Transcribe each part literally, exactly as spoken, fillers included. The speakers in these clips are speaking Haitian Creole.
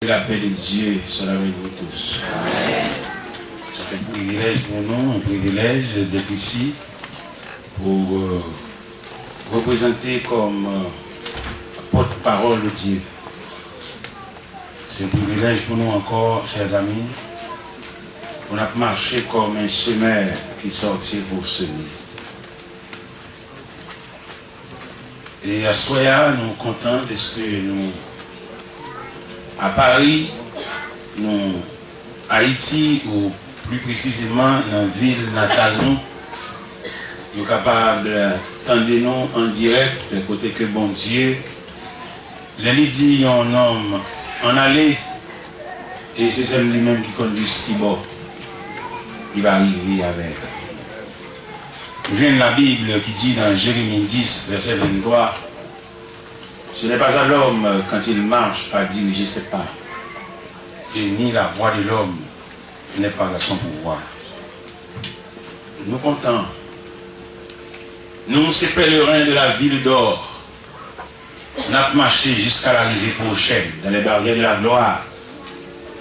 Que la paix de Dieu soit avec vous tous. C'est un privilège pour nous, un privilège d'être ici pour euh, représenter comme euh, porte-parole de Dieu. C'est un privilège pour nous encore, chers amis, pour nous marcher comme un semeur qui sortit pour semer. E aswè a, nou kontan dèske nou a Pari, nou Ayiti, ou pli presizeman nan vil natal nou. Yo kapab tande nou an dirèk, kote ke Bondye, lè li di yon nonm ann ale, e se sèl li menm ki konn jis ki bò li va rive avè l. Ou jwenn Labib ki di nan Jeremi dis, vèsè venntwa, Ce n'est pas à l'homme quand il marche à diriger ses pas, et ni la voix de l'homme n'est pas à son pouvoir. Nou kontan. Nou se pèleren de la ville d'or. N ap mache jiska larive pwochèn, dans les barrières de la gloire.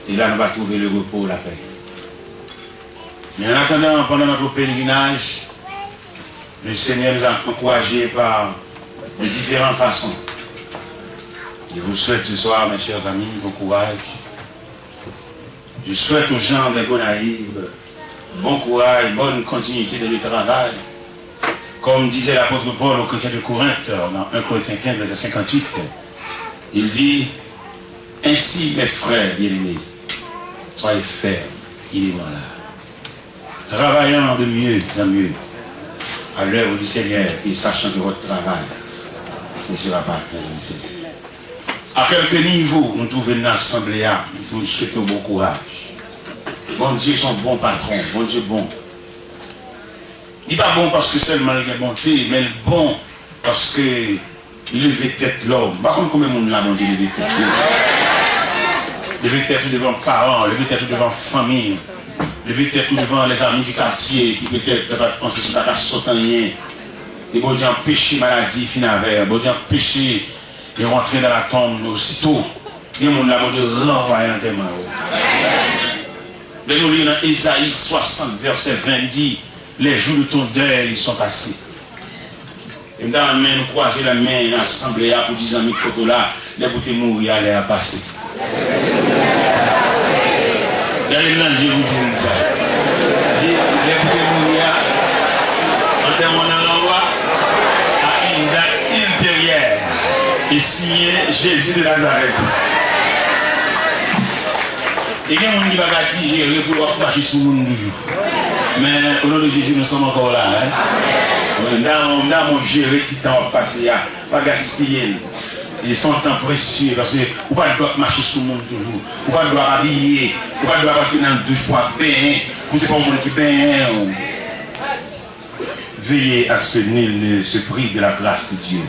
E la nou va twouve le repos, la paix. Men en attendant, pendant notre pèlerinage, le Seigneur nous a encouragés par de différentes façons. Je vous souhaite ce soir, mes chers amis, bon courage. Je souhaite aux gens des Gonaïves bon courage, bonne continuité dans le travail. Comme disait l'apôtre Paul aux chrétiens de Corinthe, dans un Corinthiens quinze, verset cinquante-huit, il dit, Ainsi, mes frères bien-aimés, soyez fermes, il est dans l'art, travaillant de mieux en mieux à l'œuvre du Seigneur et sachant que votre travail ne sera pas récompensé. A kèlke nivo nou twouve n nan asanble a, nou swete w bon kouraj. Bondye se yon bon patwon, Bondye bon. Li pa bon paske sèlman l gen bonte, men l bon paske li leve tèt lòm. M pa konn konbyen moun la Bondye leve tèt yo. Leve tèt ou devan paran w, leve tèt ou devan fanmi w, leve tèt ou devan lèzami di katye ki petèt pa t panse si w ta ka sot anyen. E Bondye anpeche maladi fin avè w. Bondye anpeche yo rantre nan latonm osito. Gen moun la Bondye ranvwaye antèman yo. Lè nou li nan Ezayi swasant, vèsè ven, li di, Les jours de ton deuil sont passés. E m ta renmen nou kwaze lanmen nan asanble a pou di zanmi k kote w la, lè pou te mouri a, lè a pase. Gade l nan je pou di l sa. Di, lè pou te mouri a, antèman w nan lanmò a, a une date ultérieure, e siyen Jezi de Nazarèt. E gen moun ki pa ka dijere pou w ap mache sou moun toujou. Men, o non de Jezi, nou sòm ankò la, en. Wi, m ta renmen, m ta renmen w jere ti tan w ap pase a. Pa gaspiye l. E se yon tan presye, paske ou pa t dwe ap mache sou moun toujou. Ou pa t dwe ap abiye. Ou pa t dwe ap antre nan douch pou ap benyen, pou se pa yon moun ki benyen w. Veillez à ce que nul ne se prive de la grâce de Dieu.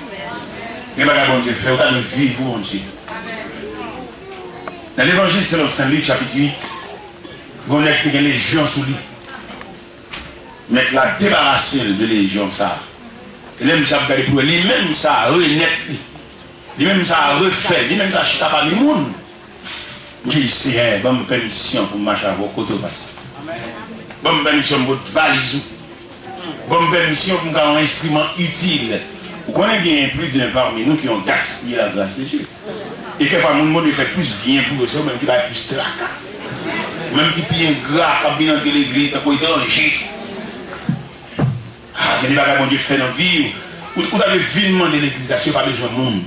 Gen bagay Bondye fè, ou ta dwe viv pou Bondye. Nan Levanjil selon Sen Lik, chapit uit, gen yon nèg ki te gen lejyon sou li. Mèt la debarase l de lejyon sa a. E lè misye ap gade pou wè, li menm sa a renèt li. Li menm sa a refè, li menm sa a chita pami moun. M di, Seyè, ban m pèmisyon pou m mache avè w kote w pase. Ban m pèmisyon pou m pot valiz ou. Ban m pèmisyon pou m ka yon enstriman itil. Ou konnen gen plis de pami nou ki yon gaspiye la gras de Dye. E kèfwa moun Bondye fè plis byen pou yo, se yo menm ki bay plis traka. Ou menm ki pi engra, k ap vin antre legliz tankou etranje. Ah, gen de bagay Bondye fè nan vi w. Ou, ou ta dwe vin mande legliz la si yo pa bezwen moun.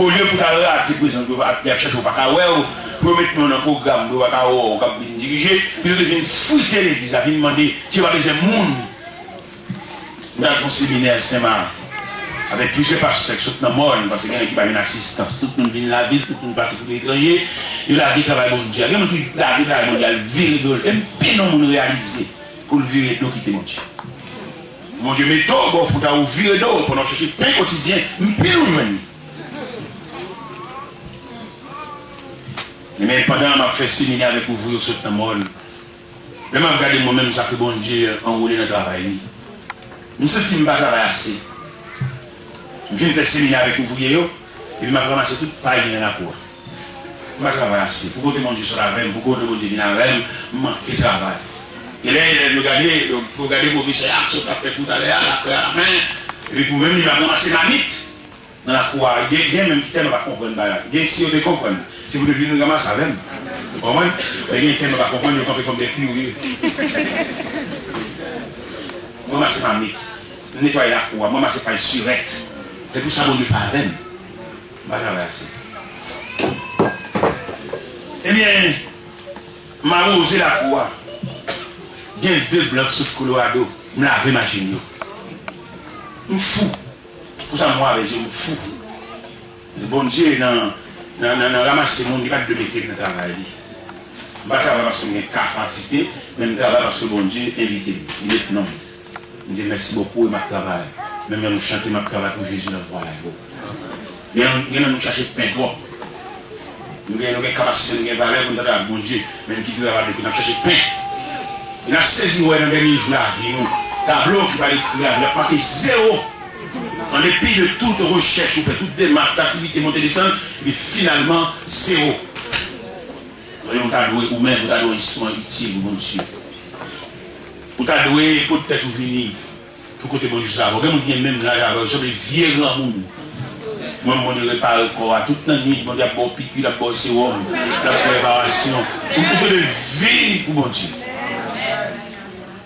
Olye pou ta rate prezans yo, y ap chèche yo pa ka wè w, pou yo met non nan pwogram pou yo pa ka wè w k ap vin dirije, pito te vin frite legliz la, vin mande si yo pa bezwen moun. M t al fè yon seminè Senmak avèk plizyè pastè k sot nan mòn, paske gen nèg ki pa jwenn asistans. Tout moun vin lavil, tout moun pati kote etranje, yo lage travay Bondye a. Gen moun ki lage travay Bondye a, al vire do l. E m pi non moun reyalize pou l vire do kite Bondye. Bondye mete w bò fout a ou vire do w pandan w ap chèche pen kotidyen, m pi lwen jwenn li. Men pandan m ap fè seminè avèk ouvriye k sot nan mòn, lè m ap gade mwen menm sa ke Bondye anwole nan travay li, m santi m pa travay ase. M fin fè seminè avèk ouvriye yo, epi m ap ranmase tout pay ki nan lakou a. M pa travay ase. Pou kote Bondye sot avè m, pou kote Bondye vin avè m, m manke travay. Gen lè elèv yo gade, yo, yo gade pwofesè a, sa w t ap fè toutalè a, l ap fè lamen. Epi pou menm li pa ranmase mamit nan lakou a. Gen, gen menm ki tèlman pa konprann bagay. Gen si yo te konprann, se pou yo te vin ranmase avè m. Ou konprann? Men gen tèlman pa konprann, yo kanpe kòm de kirye. M ranmase mamit. M netwaye lakou a. M ranmase pay sirèt. Se pou sa Bondye fè avè m. M pa travay ase. Ebyen, m awoze lakou a. Gen de blan k sot Kolorado. M lave machin yo. M fou. Pou sa m wè avè je m fou. Bondye nan, nan, nan, nan ranmase moun, li pa t dwe mete l nan travay li. M pa travay paske m gen kapasite, men m travay paske Bondye envite m. Li met non m. M di mèsi bokou e m ap travay. Menm lè nou chante, m ap travay pou Jezi nan vwa la yo. Gen, gen lè nou chache pen twòp. Nou gen, nou gen kapasite, nou gen valè pou n travay ak Bondye, men n kite travay de kote n ap chache pen. E n ap sezi wè nan dènye jou lavi nou, tablo ki pral ekri lavi n ap make zewo. An depi de tout rechèch ou fè, tout demach, tout aktivite monte desann, epi finalman, zewo. Ou ta dwe, ou menm, ou ta dwe yon enstriman itil pou Bondye. Ou ta dwe pote tèt ou vini pou kote Bondye sot avè w. Gen moun ki gen menm laj avè w, yo sanble vye granmoun. Mwen, Bondye repare kò a tout nan nwit, Bondye ap ba w piki, l ap ba w sewòm, l ap fè reparasyon. Ou, ou dwe vini pou Bondye.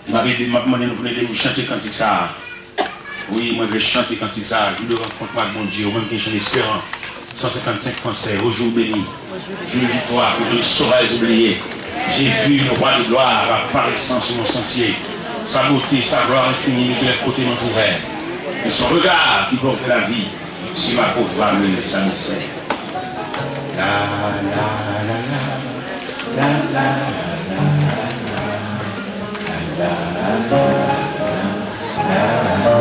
M ap ede, m ap mande nou pou n ede m chante kantik sa a. Wi, mwen vle chante kantik sa a, jou de rankont mwen ak Bondye, ou menm ki gen chan esperans. San senkannsenk fransè, au jour béni, jour de victoire, pour tous les sauvages oubliés. J'ai vu le roi de gloire apparaissant sur mon sentier. Sa beauté, sa gloire infinie m'éclaire côté m'entourait. Et son regard qui porte la vie sur ma pauvre âme s'abaissait. La, la, la, la, la, la, la, la, la, la, la.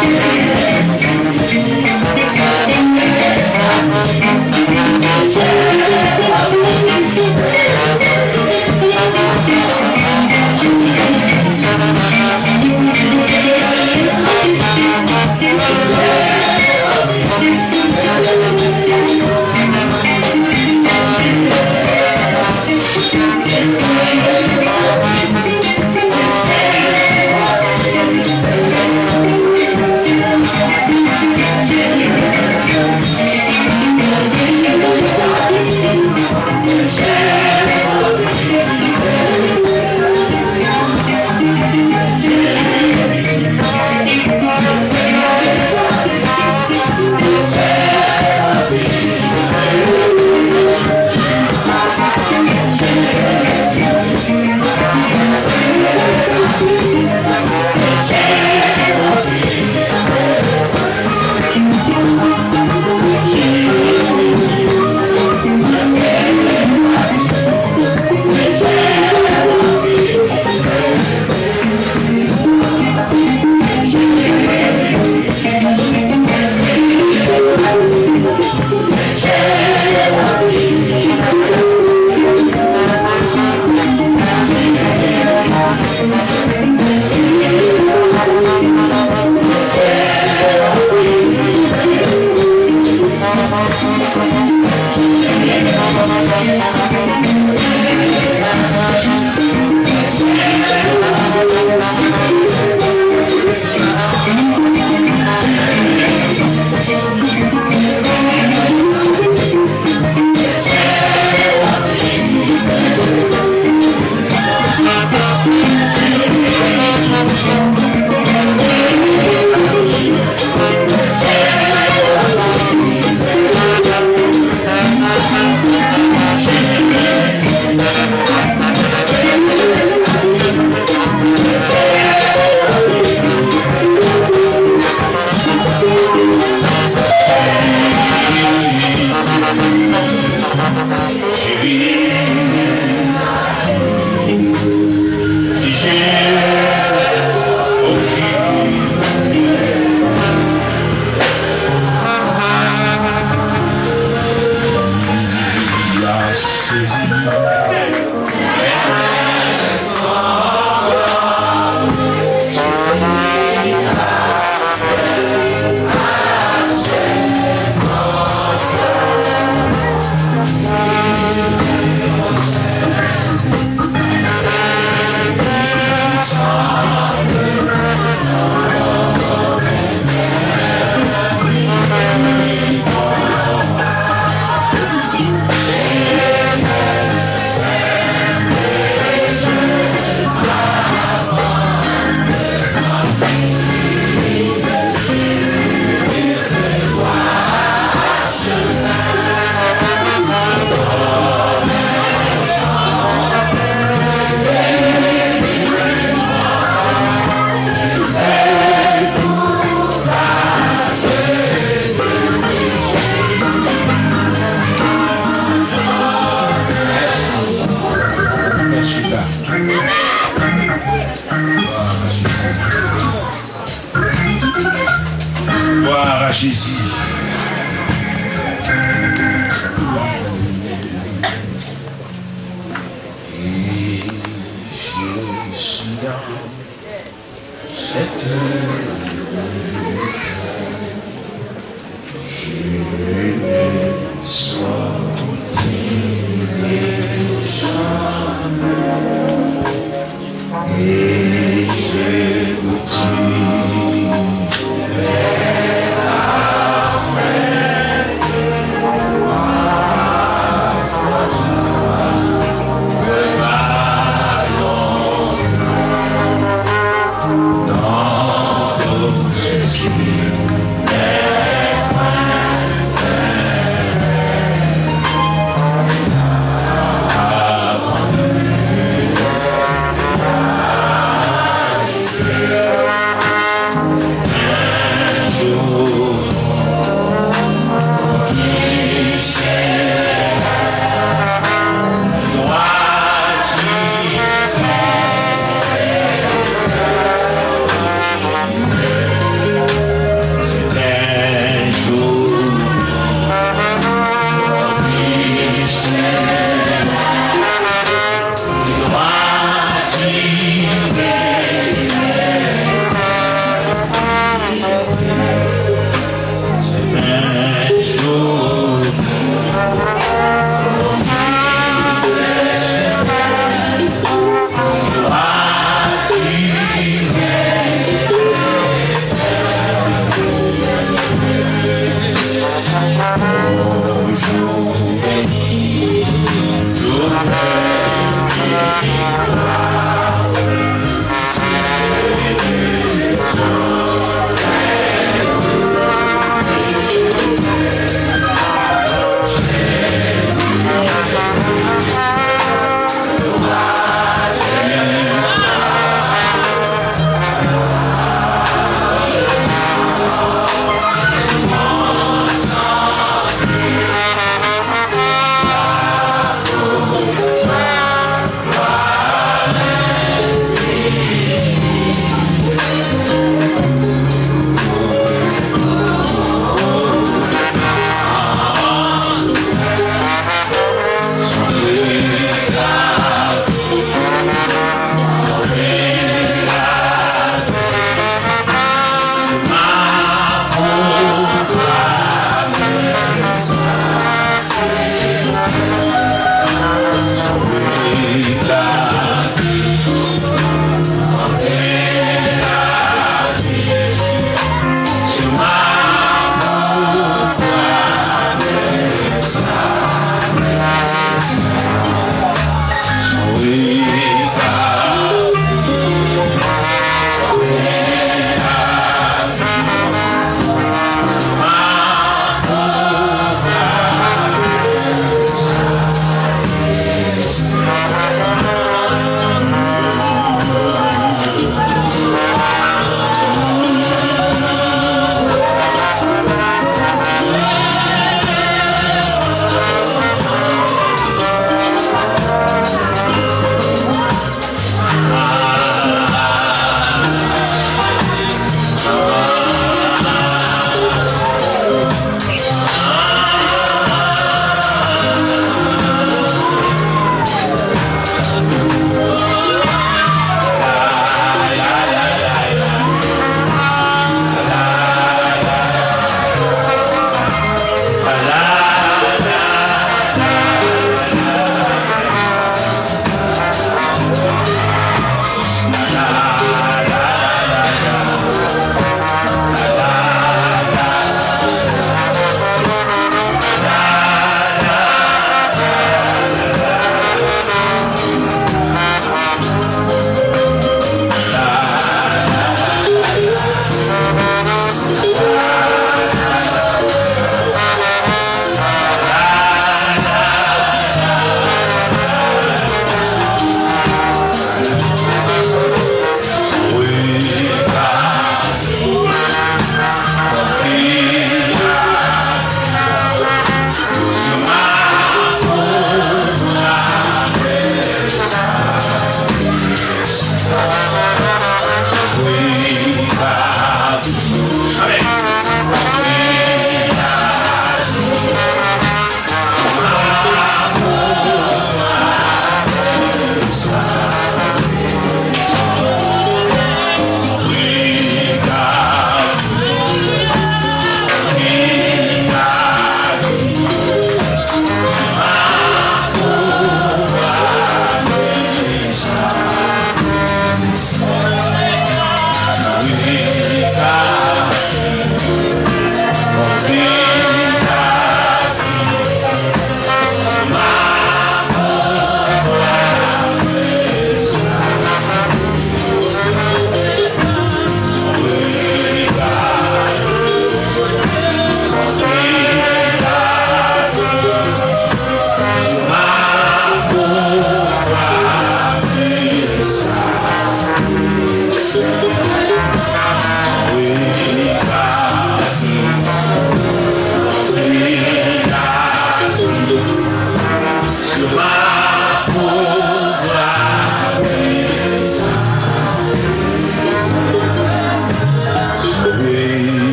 Mèsi. Mèsi, God. Glwa a Jezi. Glwa a Jezi. Et je suis dans cette Je ne sortirai jamais. Et je vous dis,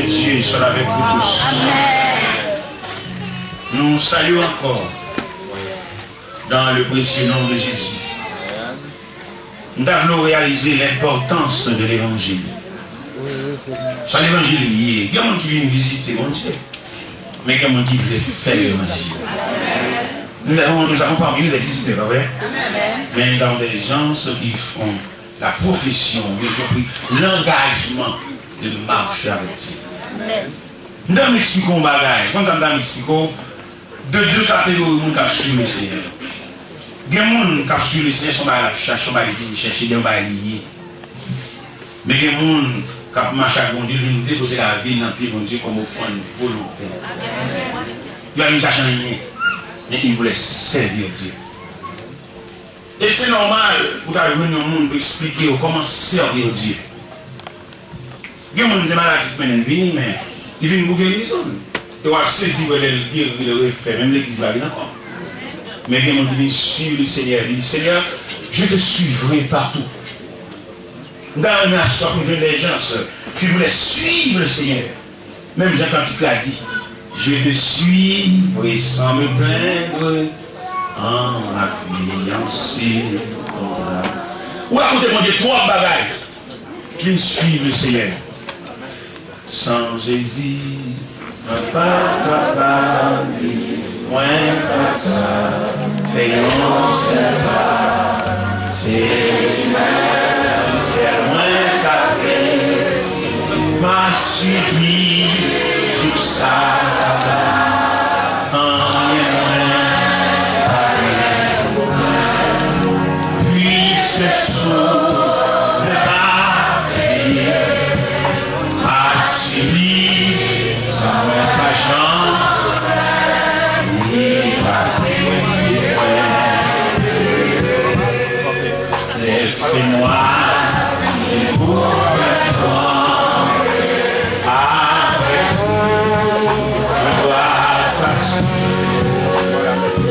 Dieu soit avec vous tous. Nou salye w ankò dans le précieux nom de Jésus. M ta vle w reyalize lenpòtans de levanjil. Sa levanjil ye? Gen moun ki vin vizite Bondye, men gen moun ki vle fè levanjil. Nous avons, nous avons parmi nous des visiteurs, pas vrai? Mais nous avons des gens qui font la profession, y compris l'engagement de marcher avec Dieu. M ta vle eksplike w yon bagay. Konn sa m ta vle eksplike w, de de kategori moun k ap swiv Lesenyè. Gen moun k ap swiv Lesenyè, se yon bagay l ap chache, yon bagay li vin chèche, de yon bagay li ye. Men gen moun k ap mache ak Bondye, li vle poze lavi l nan pye Bondye kòm ofrann volontè. Li pa vin chache anyen, men il voulait servir Dieu. E se nòmal pou w ta jwenn yon moun pou eksplike w kòman sèvi Dye. Gen moun gen maladi k mennen l vini, men li vin pou gerizon l. E w a sezi wè lè l geri, l refè, menm legliz la vin ankò. Men gen moun ki vin swiv Lesenyè, li di, Seigneur, je te suivrai partout. M ta renmen aswè pou m jwenn de jan ki voulè suiv Lesenyè. Menm jan kantik la di, Je te suivrai sans me plaindre en m'appuyant sur ton bras. Ou rakonte Bondye twòp bagay. Vin swiv Lesenyè. San Jezi, mwen pa kapab viv, mwen pa ka fè yon sèl pa. Se li menm sèl mwen ka rele. M a suiv li jouk sa. Anyen mwen pa gen. Puisque sous le papier, m a suiv li san mwen pa janm li pa peye mwen. Lè l fè nwa, li pou fè twonp. Avèk ou, mwen dwe fas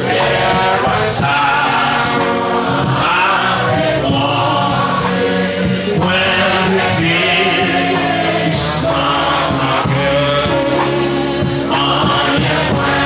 lè chwa sa a pi bon. Mwen rete san kè, anyen mwen pa gen.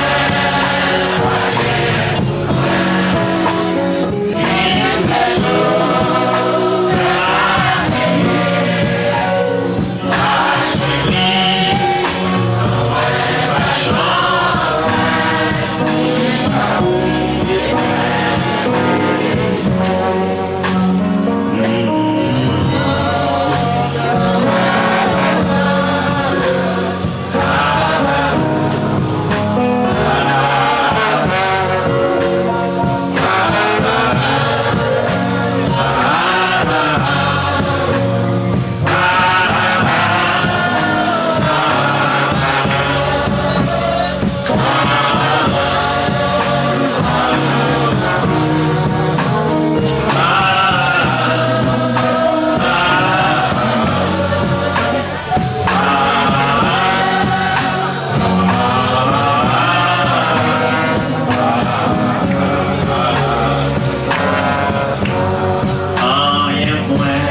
Anyen mwen,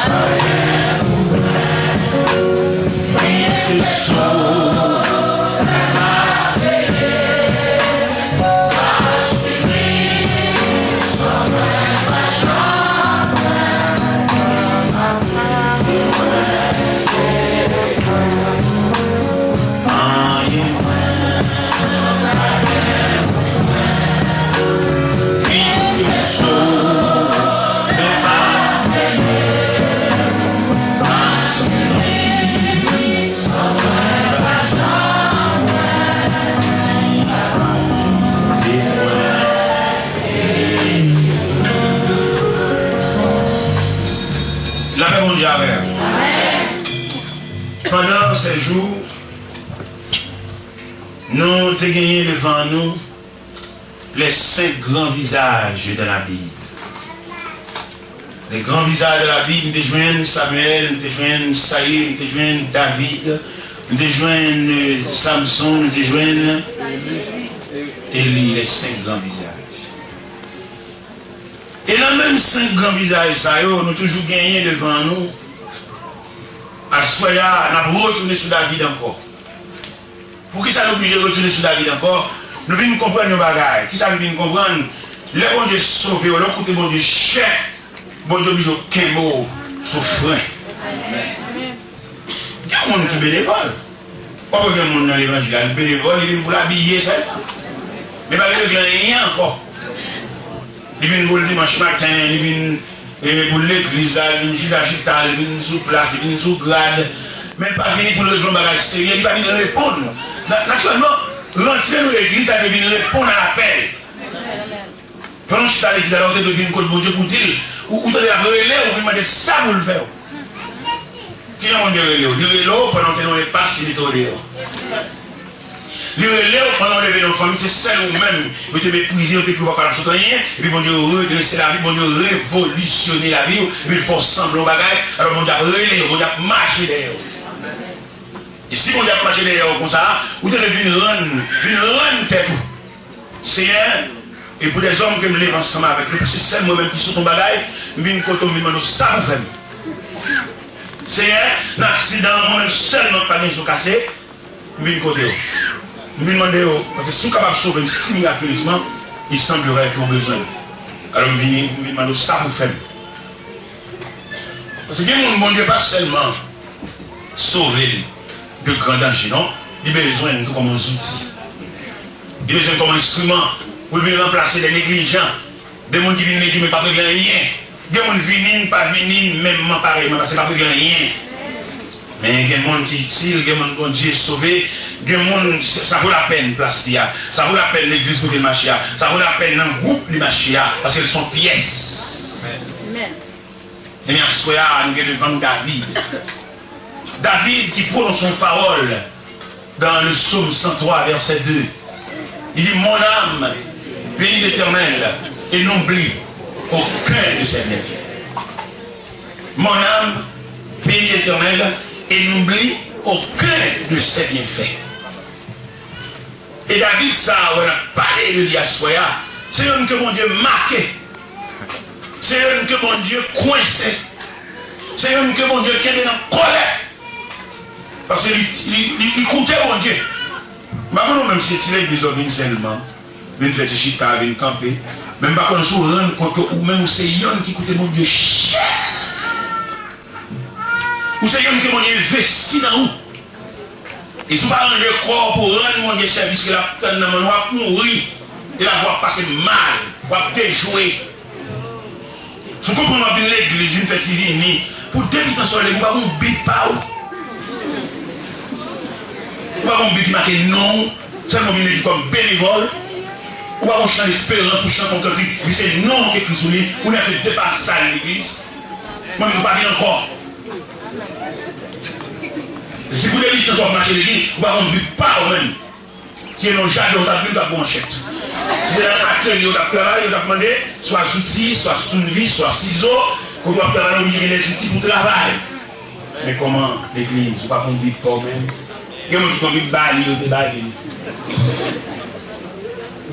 anyen mwen, Kris sou Lapè Bondye avè w. Pandan sèt jou, nou te genyen devan nou les cinq grands visages de la Bible. Les grands visages de la Bible, nou te jwenn Samuel, nou te jwenn Sayil, nou te jwenn David, nou te jwenn, euh, Samson, nou te jwenn Eli, les cinq grands visages. E nan menm senk gran vizaj sa yo, nou toujou genyen devan nou Aswè a, n ap retounen sou David ankò. Poukisa nou oblije retounen sou David ankò? Nou vin konprann yon bagay. Kisa nou vin konprann? Lè Bondye sove w, lè w koute Bondye chè, Bondye oblije kenbe w sou fren. Gen moun ki benevòl. W ap wè gen moun nan levanjil la, li benevòl, li vin pou l abiye sèlman. Men pa gen regle anyen ankò. Li vin pou l dimanch maten, li vin, e, pou l legliz la, li vin chita chita, li vin sou plas, li vin sou grad. Men l pa vini pou l regle yon bagay serye, li pa vin reponn. Na-, natirèlman, rantre nan legliz la, li vin reponn a apèl. Pandan w chita legliz la, ou te dwe vin kot Bondye pou w di l, ou, ou tande l ap rele w, ou vin mande l sa pou l fè w. Kijan Bondye rele w? Li rele w pandan w te nan yon enpas, li mete w deyò. Li rele w pandan w leve nan fanmi, se sèl ou menm yo te meprize, yo te di w pa kapab sot anyen, epi Bondye redrese lavi, Bondye revolisyone lavi w, epi l fè w sanble yon bagay, alò Bondye ap rele w, Bondye ap mache dèyè w. E si Bondye ap mache dèyè w konsa, ou te dwe vin rann, vin rann tèt ou. Senyè, e pou dèzòm ke m leve ansanm avèk yo, paske sèl mwen menm ki sot yon bagay, m vin kote w, m vin mande w sa pou fè m. Senyè, nan aksidan an, mwen menm sèlman k pa gen zo kase, m vin kote w. M vin mande w, paske si w kapab sove m si miraculezman, il semblerait ke w bezwen m. Alò m vini, m vin mande w sa pou fè m. Paske gen moun, Bondye pa sèlman sove l de gran danje, non. Li bezwen n tou kòm yon zouti. Li bezwen n kòm yon enstriman pou l vin ranplase de neglijan, de moun ki vin legliz men p ap regle anyen. Gen moun vini, n pa vini, menmman parèyman, paske n p ap regle anyen. Men gen moun ki itil, gen moun Bondye sove, gen moun, sa vo lapèn plas li a, sa vo lapèn legliz kote l mache a, sa vo lapèn nan gwoup li mache a, paske l se yon pyès. Amèn. Ebyen, aswè a, nou gen devan nou David. David ki pwononse yon pawòl dans le psaume cent trois, verset deux. Il dit, mon âme, bénis l'Éternel et n'oublie aucun de ses bienfaits. Mon âme, bénis l'Éternel et n'oublie aucun de ses bienfaits. E David sa a, wè n ap pale de li aswè a, se youn ke Bondye make. Se youn ke Bondye kwense. Se youn ke Bondye kenbe nan kòlè. Paske li, li, li, li koute Bondye. M pa konn ou menm si se ti legliz ou vin sèlman, vin fè ti chita, vin kanpe. Men m pa konn si w rann kont ke ou menm ou se youn ki koute Bondye chè. Ou se youn ke Bondye envesti nan ou. E si w pa ranje kò w pou w rann Bondye sèvis ke l ap tann nan men w, w ap mouri. E lavi w ap pase mal, w ap dejwe. Si w konprann w ap vin legliz, vin fè ti vini, pou depi tan sa w leve, ou pa gon bi pa w. Ou pa gon bi ki make non w, sèlman w vin legliz kòm benevòl. Ou pa gon chan esperans pou chante yon kantik, wi se non w ki ekri sou li, ou nèk de pasaj legliz. Mwen menm m pa vin ankò. Si pou depi tan sa w ap mache legliz, ou pa gon bi pa w menm. Si se nan jaden w t ap vin, w t ap pran manchèt. Si se nan atelye w t ap travay, yo t ap mande swa zouti, swa tounvis, swa sizo. Kote w ap travay, w oblije gen de zouti pou travay. Men kòman legliz, ou pa konn Bib pa w menm? Gen moun ki konn Bib ba li, yo te ba li.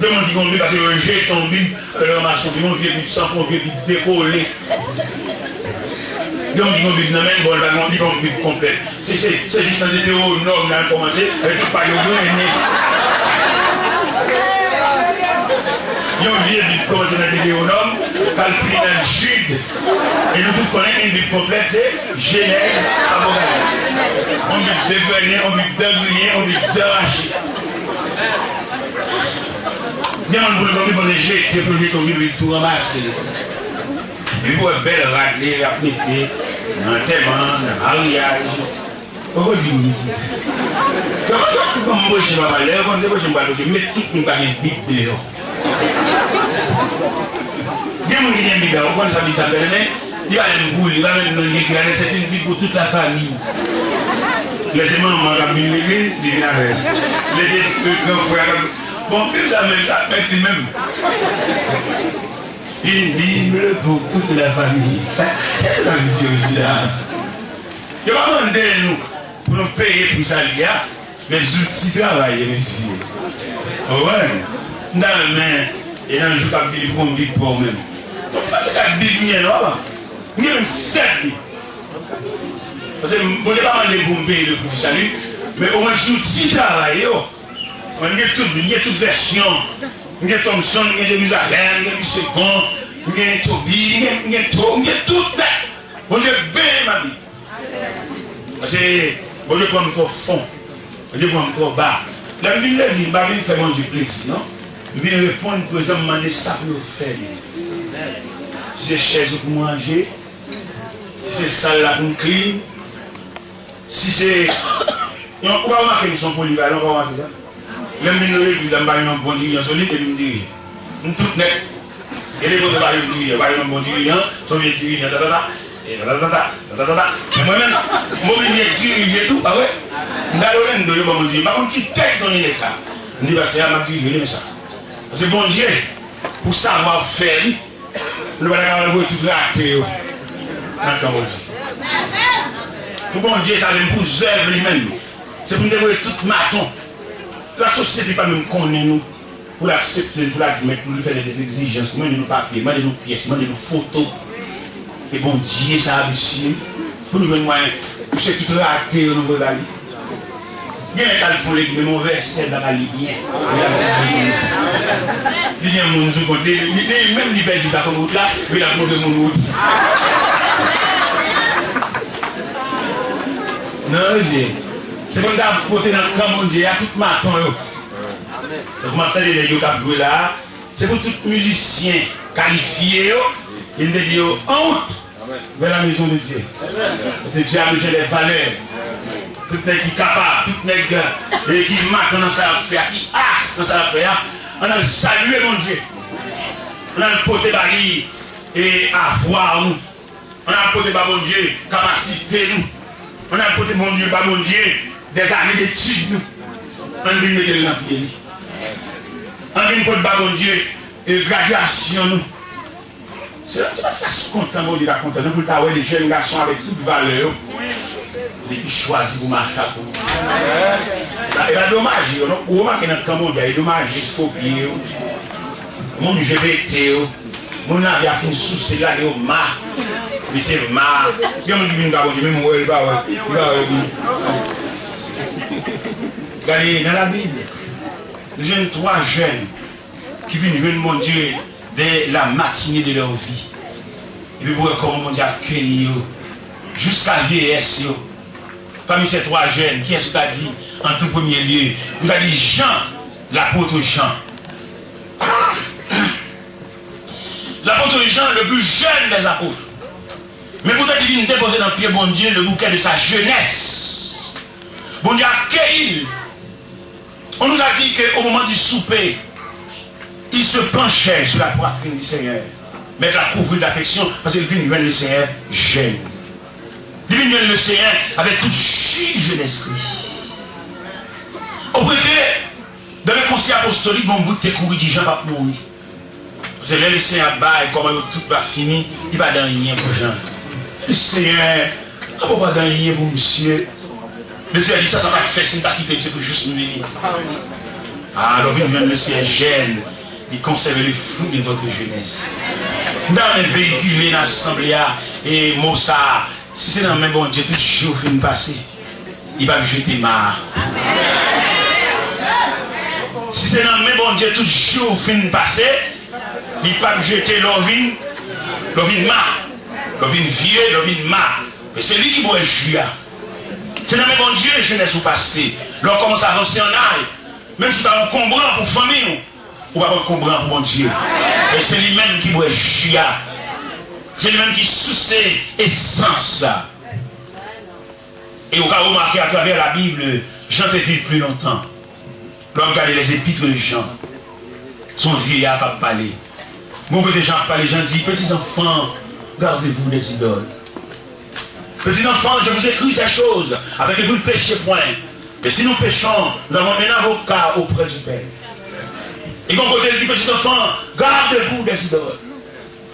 Gen moun ki konn Bib, paske yo jete yon Bib, yo ranmase yon Bib, yon vye Bib sanpon, yon vye Bib dekole. Gen moun ki gen yon Bib nan men l, bon, l pa gen yon Bib, yon Bib konplèt. Se, se, se jis nan Detewonòm la l kòmanse, avèk tout paj yo grennen. Yon vye Bib kòmanse nan Detewonòm, k al fini nan Jid. E nou tout konnen, yon Bib konplèt, se Jenèz, Apokalips. Yon Bib degrennen, yon Bib degriyen, yon Bib derache. Gen moun pou l pran Bib, panse jete, pou l jete yon Bib, li tou ranmase. Epi pou wè bèl rad li ap mete nan antèman, nan maryaj. Ou konn Bib li di. Yo konn tout ban m preche, papa, lè yo konn se preche m pral preche, met tout moun pa gen Bib deyò. Gen moun ki gen Bib la, ou konn sa Bib sa fè, men li pa menm pou li, li pa menm non li ekri la, c'est une Bible pour toute la famille. Lè se manman k ap vin legliz, li vin avè l. Lè se gran frè k ap, bon, Bib sa menm, sa mèt li menm. Une Bible pour toute la famille. Èske sa vle di osi la? Yo pa mande nou pou nou peye pri sali a, men zouti travay yo, mesye. Ou konprann? M ta renmen, e nan jou k ap vini, pou yon Bib pa w menm. Donk, pa te ka Bib m ye non, papa. M gen menm sèt Bib. Paske Bondye pa mande pou m peye le pou sali, men omwen si w ti travay yo. Mwen, m gen tout, m gen tout vèsyon. M gen Thompson, m gen Jerizalèm, m gen Missekon, m gen Tobi, m gen, m gen tou, m gen tout nèt. Bondye beni m abi. Paske Bondye pran m twò fon. Bondye pran m twò ba. Lè m vin legliz, m pa vin fè Bondye plezi, non. M vin reponn prezan, m mande sa pou yo fè li. Si se chèz ou pou m ranje, si se sal la pou m klin, si se, non, ou pa remake m se yon polivalyan, ou pa remake sa? Lè m vin nan legliz la, m pa gen yon bon dirijan solid, epi m dirije. M tout nèt. Gen de kote pa gen dirijan, pa gen yon bon dirijan, se yon vye dirijan, ta, ta, ta, e ta, ta, ta, ta, ta, ta, ta, ta. Men mwen menm, m oblije dirije tou, pa vre? M gade Orlando, yo ban mwen dirije. M pa konn ki tèt yo gen nèg sa. M di, pastè a, m ap dirije, men sa. Paske Bondye, pou savwa fè li, nou pa ta kapab voye tout rate yo nan kan Bondye. Pou Bondye, sa vle m pou zèv li menm. Se pou m te voye tout maton. Lasosyete pa menm konnen nou pou l aksepte n, pou l admèt nou, li fè de egzijans, mande nou papye, mande nou pyès, mande nou foto. E Bondye sa a, mesye, pou nou jwenn mwayen, misye tout rate yo nou voye ba li. Gen lè k al fon legliz, men yon vèsè l pa ka li byen. Li ap fè legliz. Li gen moun sou kont li, li, li menm li pèdi pa konn wout la, men l ap montre moun wout. Non, mesye. Se pou n ta pote nan kan Bondye a tout maton yo. Donk, m ap tande nèg yo k ap jwe la a. Se pou tout mizisyen kalifye yo, e m te di yo, en route vers la maison de Dieu. Paske Dye a bezwen de valè. Tout nèg ki kapab, tout nèg, e, ki maton nan sa y ap fè a, ki as nan sa y ap fè a, ann al salye Bondye. Ann al pote ba li, e, avwa nou. Ann al pote ba Bondye kapasite nou. Ann al pote Bondye, ba Bondye dèzane detid nou. Ann vin mete l nan pye li. Ann vin pote ba Bondye, e, gradyasyon nou. Se, se pa ti gason kontan Bondye ta kontan, non, pou l ta wè de jèn gason avèk tout valè yo, men ki chwazi pou mache ak ou. E pa domaj, yo, non? Ou remake nan kan Bondye a, e domaj, eskopye yo, moun je pete yo. Moun lavi a fin souse, lage yo ma. Misye ma. Gen moun ki vin ba Bondye, menm wè l pa wè. Li pa wè li. Gade, nan Labib, nou jwenn twa jèn ki vin jwenn Bondye dès la matinée de leur vie. Epi pou wè kòman Bondye akeyi yo jiska vyeyès yo. Pami ces trois jeunes, kiyès ou ta di, en tout premier lieu? Ou ta di Jan, lapot Jan. Lapot Jan, le plus jeune des apôtres. Men poutan ki vin depoze nan pye Bondye le bouquet de sa jeunesse. Bondye akeyi l. On nous a dit que au moment du souper, il se penchait sur la poitrine du Seigneur, mais la couvrit d'affection, paske l vin jwenn le Senyè jèn. Li vin jwenn le Senyè avèk tout ji jenès li. Au point que, dans le concile apostolique, gon bout te kouri di Jan p ap mouri. Paske lè le Senyè ap bay, kòman yo tout va fini, li pa gen anyen pou Jan. Li di, Senyè, apa w pa gen anyen pou misye? Le Senyè di, sa, sa pa fè si m pa kite misye pou jous m vini. Ah, lè w vin jwenn le Senyè jèn, li konsève le fruit de votre jeunesse. M ta renmen veyikile nan asanble a, e mo sa a, si se nan men Bondye tout jou fin pase, li p ap jete ma a. Si se nan men Bondye tout jou fin pase, li p ap jete lè w vin, lè w vin ma, lè w vin vye, lè w vin ma. Men se li ki bwè ji a. Se nan men Bondye jenès ou pase. Lè w kòmanse avanse an aj, menm si w ta enkonbran pou fanmi w, ou pa enkonbran pou Bondye. Men se li menm ki bwè ji a. Se li menm ki souse esans la. E ou ka remake atravè Labib, Jan te viv pli lontan. Lè w ap gade les épîtres de Jean, se yon vyeya k ap pale. Gon kote Jan ap pale, Jan di, Petits enfants, gardez-vous des idoles. Petits enfants, je vous écris ces choses afin que vous ne péchiez point. Mais si nous péchons, nous avons un avocat auprès du Père. E gon kote l di, Petits enfants, gardez-vous des idoles.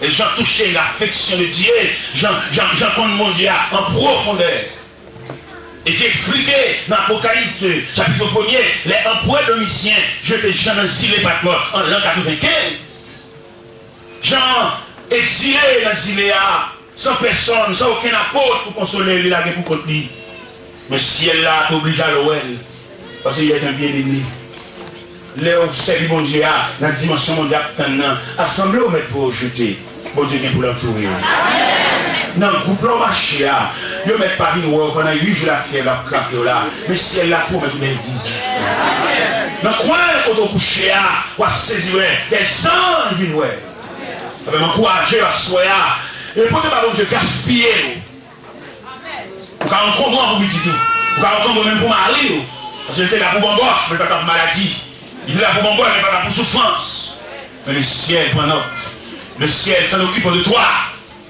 E Jan touche l'affection de Dieu, Jan, Jan, Jan konn Bondye a an pwofondè. E ki eksplike nan Apokalips, chapit premye, les empereurs domitiens jetaient Jean nan zile Patmos an l'an quatre-vingt-quinze. Jan egzile nan zile a, san pèsòn, san okenn apot pou konsole l, li lage pou kont li. Men syèl la te oblije al wè l, paske il est un bien-aimé. Lè w sèvi Bondye a nan dimansyon Bondye ap tann nan, ap sanble w mèt pou yo jete, Bondye gen pou l antoure w. Nan gwoup la w mache a, yo mèt pa vin wè w pandan uit jou lafyèv ap krape w la, men syèl la pwomèt ou bèl vizyon. Nan kwen kote w kouche a, w ap sezi wè de zanj vin wè. Sa fè m ankouraje w aswè a. E pote pa Bondye gaspiye w. Ou ka ankobran pou pitit ou. Ou ka ankobran menm pou mari w. Paske li te la pou bòbòch, men li pa t la pou maladi. Li te la pou bòbòch, men li pa t la pou soufrans. Men le ciel prend note. Le ciel s'en occupe de toi.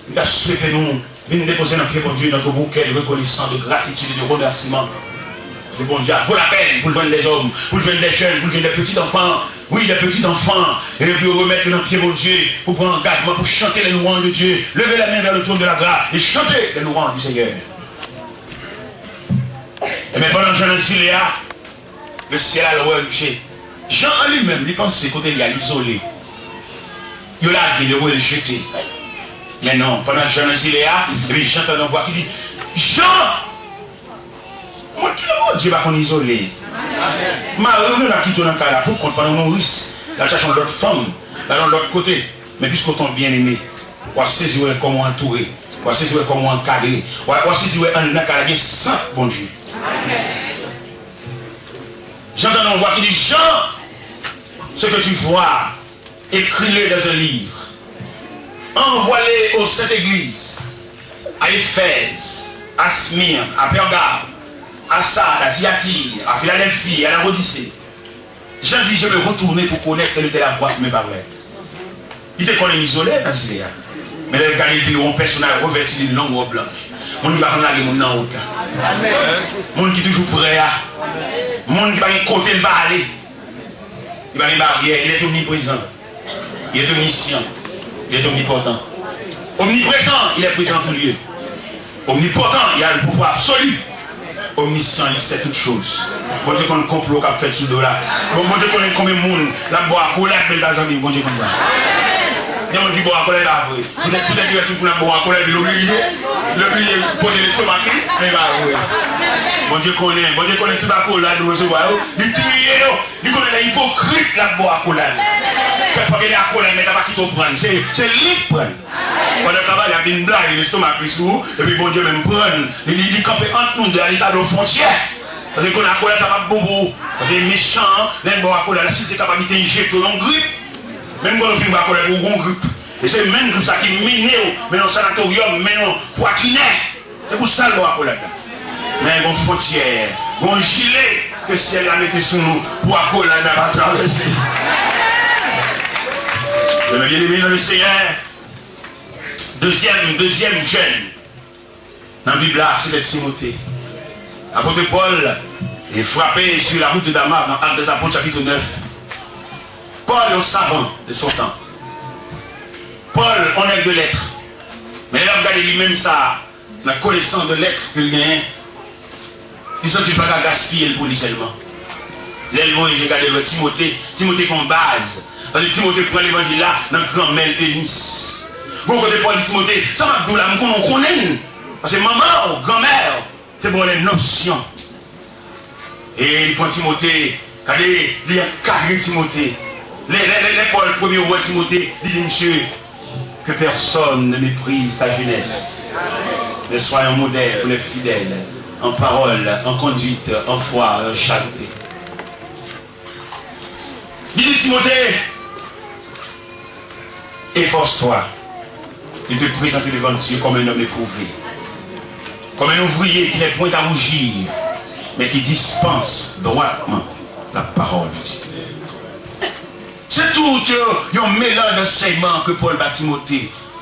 M ta swete nou vin depoze nan pye Bondye notre bouquet de reconnaissance, de gratitude et de remerciement. Se Bondye a vo lapèn pou l jwenn dèzòm, pou l jwenn dèjèn, pou l jwenn dèpitit anfan. Wi, dèpitit anfan. E pou yo remèt yo nan pye Bondye, pou pran angajman, pou chante les louanges de Dieu. Levez les mains vers le trône de la grâce et chantez les louanges du Seigneur. Ebyen, pandan Jan nan zile a, le ciel al wè misye. Jan an li menm, li panse kote li a, li izole. Yo lage l, yo voye l jete. Men non, pandan Jan nan zile a, epi Jan tande yon vwa ki di, Jan! Moun ki nan Bondye pa konn izole. Mari w genlè kite w nan kay la pou kont pandan w nouris, l al chache yon lòt fanm, l al yon lòt kote. Men piske w te yon byeneme, w a sezi wè kòman w antoure, w a sezi wè kòman w ankadre, w a, w a sezi wè anndan kay la gen sant Bondye. Jan tande yon vwa ki di, Jean, ce que tu vois, écris-le dans un livre. Envoie-le aux saintes églises, à Éphèse, à Smyrne, à Pergame, à Sardes, à Thyatire, à Philadelphie, à Laodicée. Jean dit, je vais retourner pour connaître quelle était la voix qui me parlait. Li te konnen l izole nan zile a. Men lè l gade epi yon pèsonaj revèti d'une longue robe blanche. Moun ki pa konn lage moun nan wout la. Moun ki toujou prè a. Moun ki pa gen kote l pa ale. Li pa gen baryè, il est omniprezan. Il est omnisyan. Il est omnipotan. Omniprezan, il est prezan an tou lye. Omnipotan, il a le pouvoir absolu. Omnisyan, il sait toutes choses. Bondye konn konplo k ap fèt sou do w la. Bon, Bondye konnen konbyen moun l ap ba w akolad, men l pa zanmi w. Bondye konn sa. Gen moun ki ba w akolad, e pa vre. Poutèt, poutèt yo tout moun ap ba w akolad, epi l oblije, l oblije poze lestomak li, men e pa vre. Bondye konnen, Bondye konnen tout akolad ou resevwa yo, li triye yo. Li konnen lè ipokrit l ap ba w akolad. Kèk fwa gen de akolad, men l pa kite w pran l. Se, se li k pran l. Pandan travay la ap vin blayi lestomak li sou ou, epi Bondye menm pran l, li, li, li kanpe ant nou de a, li tablo fwontyè. Paske konnen akolad sa p ap bon pou ou. Paske mechan an, lè l ba w akolad la, si l te kapab, li te jete w yon grip. Menm kòm w fin ba akolad pou ou, gon grip. E se menm grip sa ki mennen w, mennen w sanatoryòm, mennen w pwatrinè. Se pou sa l ba w akolad la. Men gon fwontyè, gon jile ke syèl la mete sou nou pou akolad la pa travèse. Mes bien-aimés dans le Seigneur, dezyèm, dezyèm jèn nan Bib la, se te Timote. Apot Pòl e frape sur la route de Damas dans Actes des Apôtres chapitre neuf. Paul, yon savan de son tan. Paul, yon nèg de lèt. Men lè n ap gade li menm sa, nan konesans de lèt ke l genyen, li santi l pa ka gaspiye l pou li sèlman. Lè l voye je gade l wè Timote, Timote gon baz. Paske Timote pran levanjil la nan granmè l Enis. Gon kote Pòl di Timote, sa m ap di w la, m konnen w konnen l. Paske manman w, granmè w, te ba w lè nosyon. E li pran Timote, gade, li ankadre Timote. Lè, lè, lè, lè Pòl premye wè Timote, li di misye, que personne ne méprise ta jeunesse, mais sois un modèle pour les fidèles, en parole, en conduite, en foi, en charité. Li di Timote, efforce-toi de te présenter devant Dieu comme un homme éprouvé, comme un ouvrier qui n'est point à rougir, mais qui dispense droitement la parole de Dieu. Se tout yon, yon melanj ansèyman ke Pòl ba Timote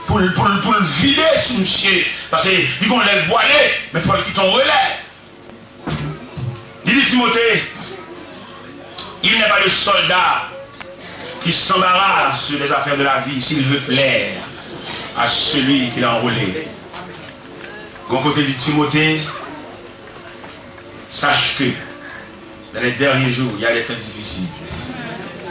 pou l, pou l, pou l vide sou misye, paske li gon lè l bwale, men fò l kite yon relè. Li di Timote, il n'est pas de soldat qui s'embarrasse sur les affaires de la vie s'il veut plaire à celui qui l'a enrôlé. Gon kote li di Timote, sache que dans les derniers jours, il y a des temps difficiles.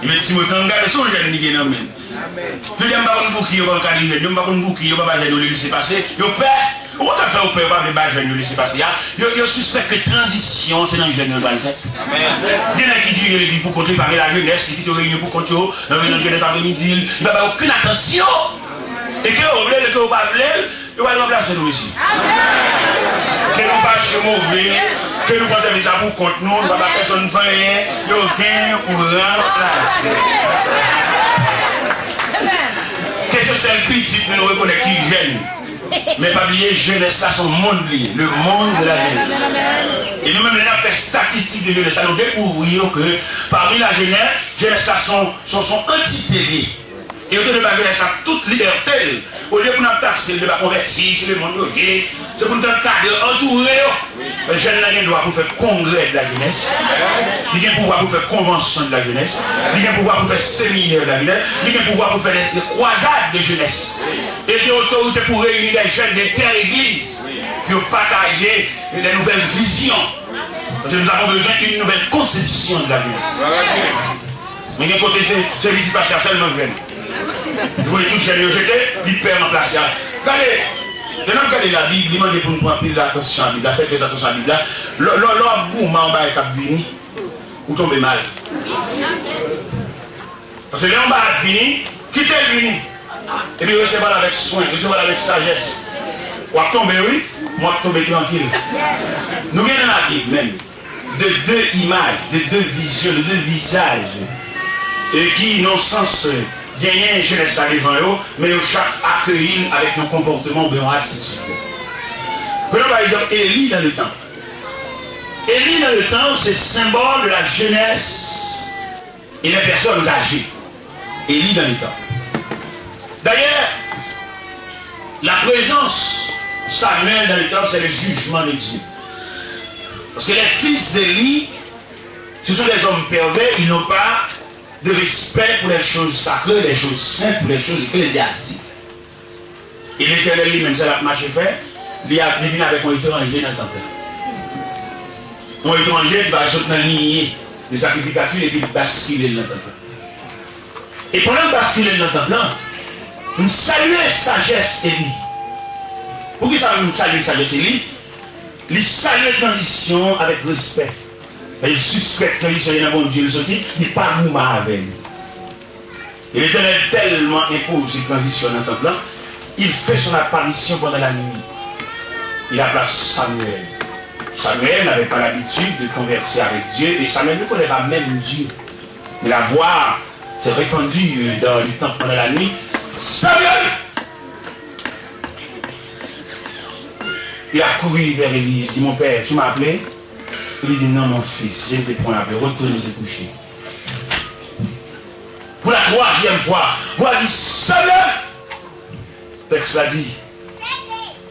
Li mete Timote an gade, se yon jèn li gen nan men l. Jodi a, m pa konn pouki yo pa ka di jèn yo, m pa konn pouki yo pa ba jèn yo lese pase, yo pè. Ou konn sa k fè yo pè, yo pa vle ba jèn yo lese pase a? Yo, yo sispèk ke tranzisyon se nan jèn yo l pral fèt. Gen nèg ki dirije legliz pou kont li, li pa gen lajenès, li kite yo reyini pou kont yo, nan reyinyon jenès apremidi, li pa bay okenn atansyon. E ke yo vle l, e ke yo pa vle l, yo pral ranplase nou, mesye. Ke nou fache move, ke nou pran sèvis la pou kont nou, nou pa ba pèsonn fè anyen, yo gen pou ranplase. Ke se sèl pitit nou, nou rekonèt ki jèn. Men pa bliye, jenès la se yon mond li ye, le monde de la jeunesse. E nou menm, lè n ap fè estatistik de jenès la, nou dekouvri yo ke pami la jenès, jenès la se yon, se yon, se yon antite li ye. E yo te dwe ba jenès la tout libète l. Olye pou n ap takse l de pa konvèti, se lemonn yo ye, se pou n t al kadre, antoure yo. Jèn nan gen dwa pou fè kongrè de la jeunesse. Li gen pouvwa pou fè konvansyon de la jeunesse. Li gen pouvwa pou fè seminè de la jeunesse. Li gen pouvwa pou fè de, de kwazad de jeunesse. E gen otorite pou reyini des jeunes de telle église. Pou yo pataje de nouvelles visions. Parce que nous avons besoin d'une nouvelle conception de la jeunesse. Men gen kote se, se vizit pastè a sèlman k jwenn. Li voye tout jèn yo jete, li pè ranplase a. Gade, lè n ap gade Labib, li mande pou n pran anpil atansyon a Bib la, fè trè atansyon a Bib la. Lè, lè, lè w ap goumen a yon bagay k ap vini, ou tonbe mal. Paske lè yon bagay ap vini, kite l vini. Epi resevwa l avèk swen, resevwa l avèk sajès. W ap tonbe, wi, men w ap tonbe trankil. Nou gen nan Labib menm de de imaj, de de vizyon, de de vizaj, e ki, nan sans, genyen jenès la devan yo, men yo chak akeyi l avèk yon konpòteman oubyen yon atitid. Prenons par exemple Élie dans le temple. Élie dans le temple, c'est symbole de la jeunesse et les personnes âgées. Élie dans le temple. D'ailleurs, la présence Samuel dans le temple, c'est le jugement de Dieu. Parce que les fils d'Élie, ce sont des hommes pervers, ils n'ont pas de respect pour les choses sacrées, les choses saintes, pour les choses ecclésiastiques. E Letènèl li menm, sa l ap mache fè, li ap, li vin avèk yon etranje nan tanp lan. Yon etranje ki pa sot nan linye de sakrifikatif epi l baskile l nan tanp lan. E pandan l baskile l nan tanp lan, m salye sajès Eli. Poukisa m salye sajès Eli? Li salye tranzisyon an avèk respè. Li sispèk tranzisyon an nan Bondye l soti, li pa goumen avè l. Et l'Éternel tellement imposé transition dans le temple, il fait son apparition pendant la nuit. Il appela Samuel. Samuel n'avait pas l'habitude de converser avec Dieu et Samuel ne connaît pas même Dieu. Mais la voix s'est répandue dans le temple pendant la nuit. Samuel! Il a couru vers Élie et dit, mon père, tu m'as appelé? Élie dit, non, mon fils, je ne t'ai point appelé, retourne te coucher. Pour la troisième fois, voix dit, Samuel! Tèks la di,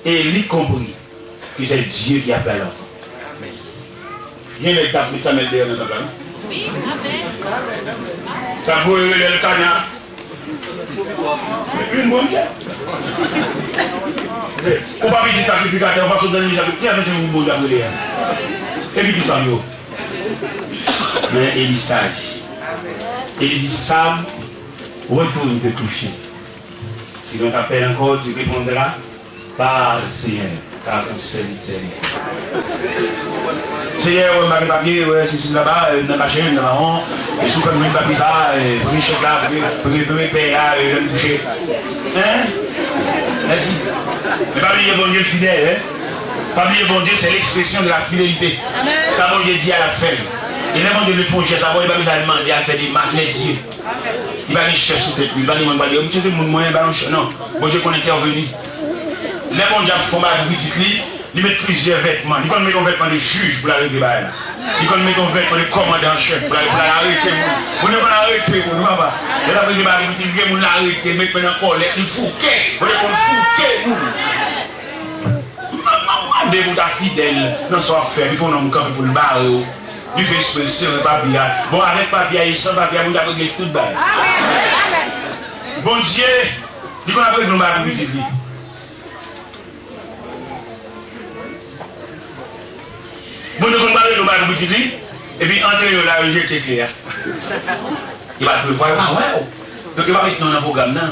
Eli comprit que c'est Dieu qui appelait l'enfant. Gen nèg k ap met Samuel deyò nan tanp la, non? K ap voye rele Elkana. Vin bon, chè. Ou pa pitit sakrifikatè, ou pa sot nan legliz sakrifikatè, ki afè se ou Bondye ap rele a? E pitit pa m yo. Men Eli saj. Eli di, Sam, retourne te coucher. Si l'on t'appelle encore, tu répondras, parle, Seigneur, car ton serviteur est. Senyè, wè, m pa gen papye, wè, si, si, laba, e, nan kache, nan mawon, e si w fè m jwenn papye sa, e, premye chèk la, premye, premye, premye pèy la, e, lè m touche. Hein? Mèsi. Men pa bliye Bondye fidèl, hein? Pa bliye Bondye, c'est l'expression de la fidélité. Sa Bondye di a, l ap fè l. E lè Bondye vle fè yon jès avè w, li pa bezwen al mande, al fè demach, il est Dieu. Li pa gen chèf sou tèt li, li pa gen moun pral di, "Misye se moun mwen, ba l yon chèf." Non, Bondye konn entèveni. Lè Bondye ap fè yon bagay pou pitit li, li met plizyè vètman. Li konn met yon vètman de jij pou l al regle bagay la. Li konn met yon vètman de kòmandan an chèf pou l al, pou l al arete moun. Bondye konn arete moun, wi, papa. Lè l ap regle bagay pou pitit li, gen moun l arete, l met men nan kòlèt, li fouke. Bondye konn fouke moun. M, m, m mande pou w ta fidèl nan sa w ap fè, epi pou yon nonm kanpe pou l bare w. Li fè espre l sere papye a. Bon, avèk papye a e san papye a, Bondye ap regle tout bagay. Bondye, li konn ap regle yon bagay pou pitit li. Bondye konn ap regle yon bagay pou pitit li, epi antre yo la, yo jete kle a. Yo pa t prevwa, yo pa wè w. Donk, yo pa met non nan pwogram nan.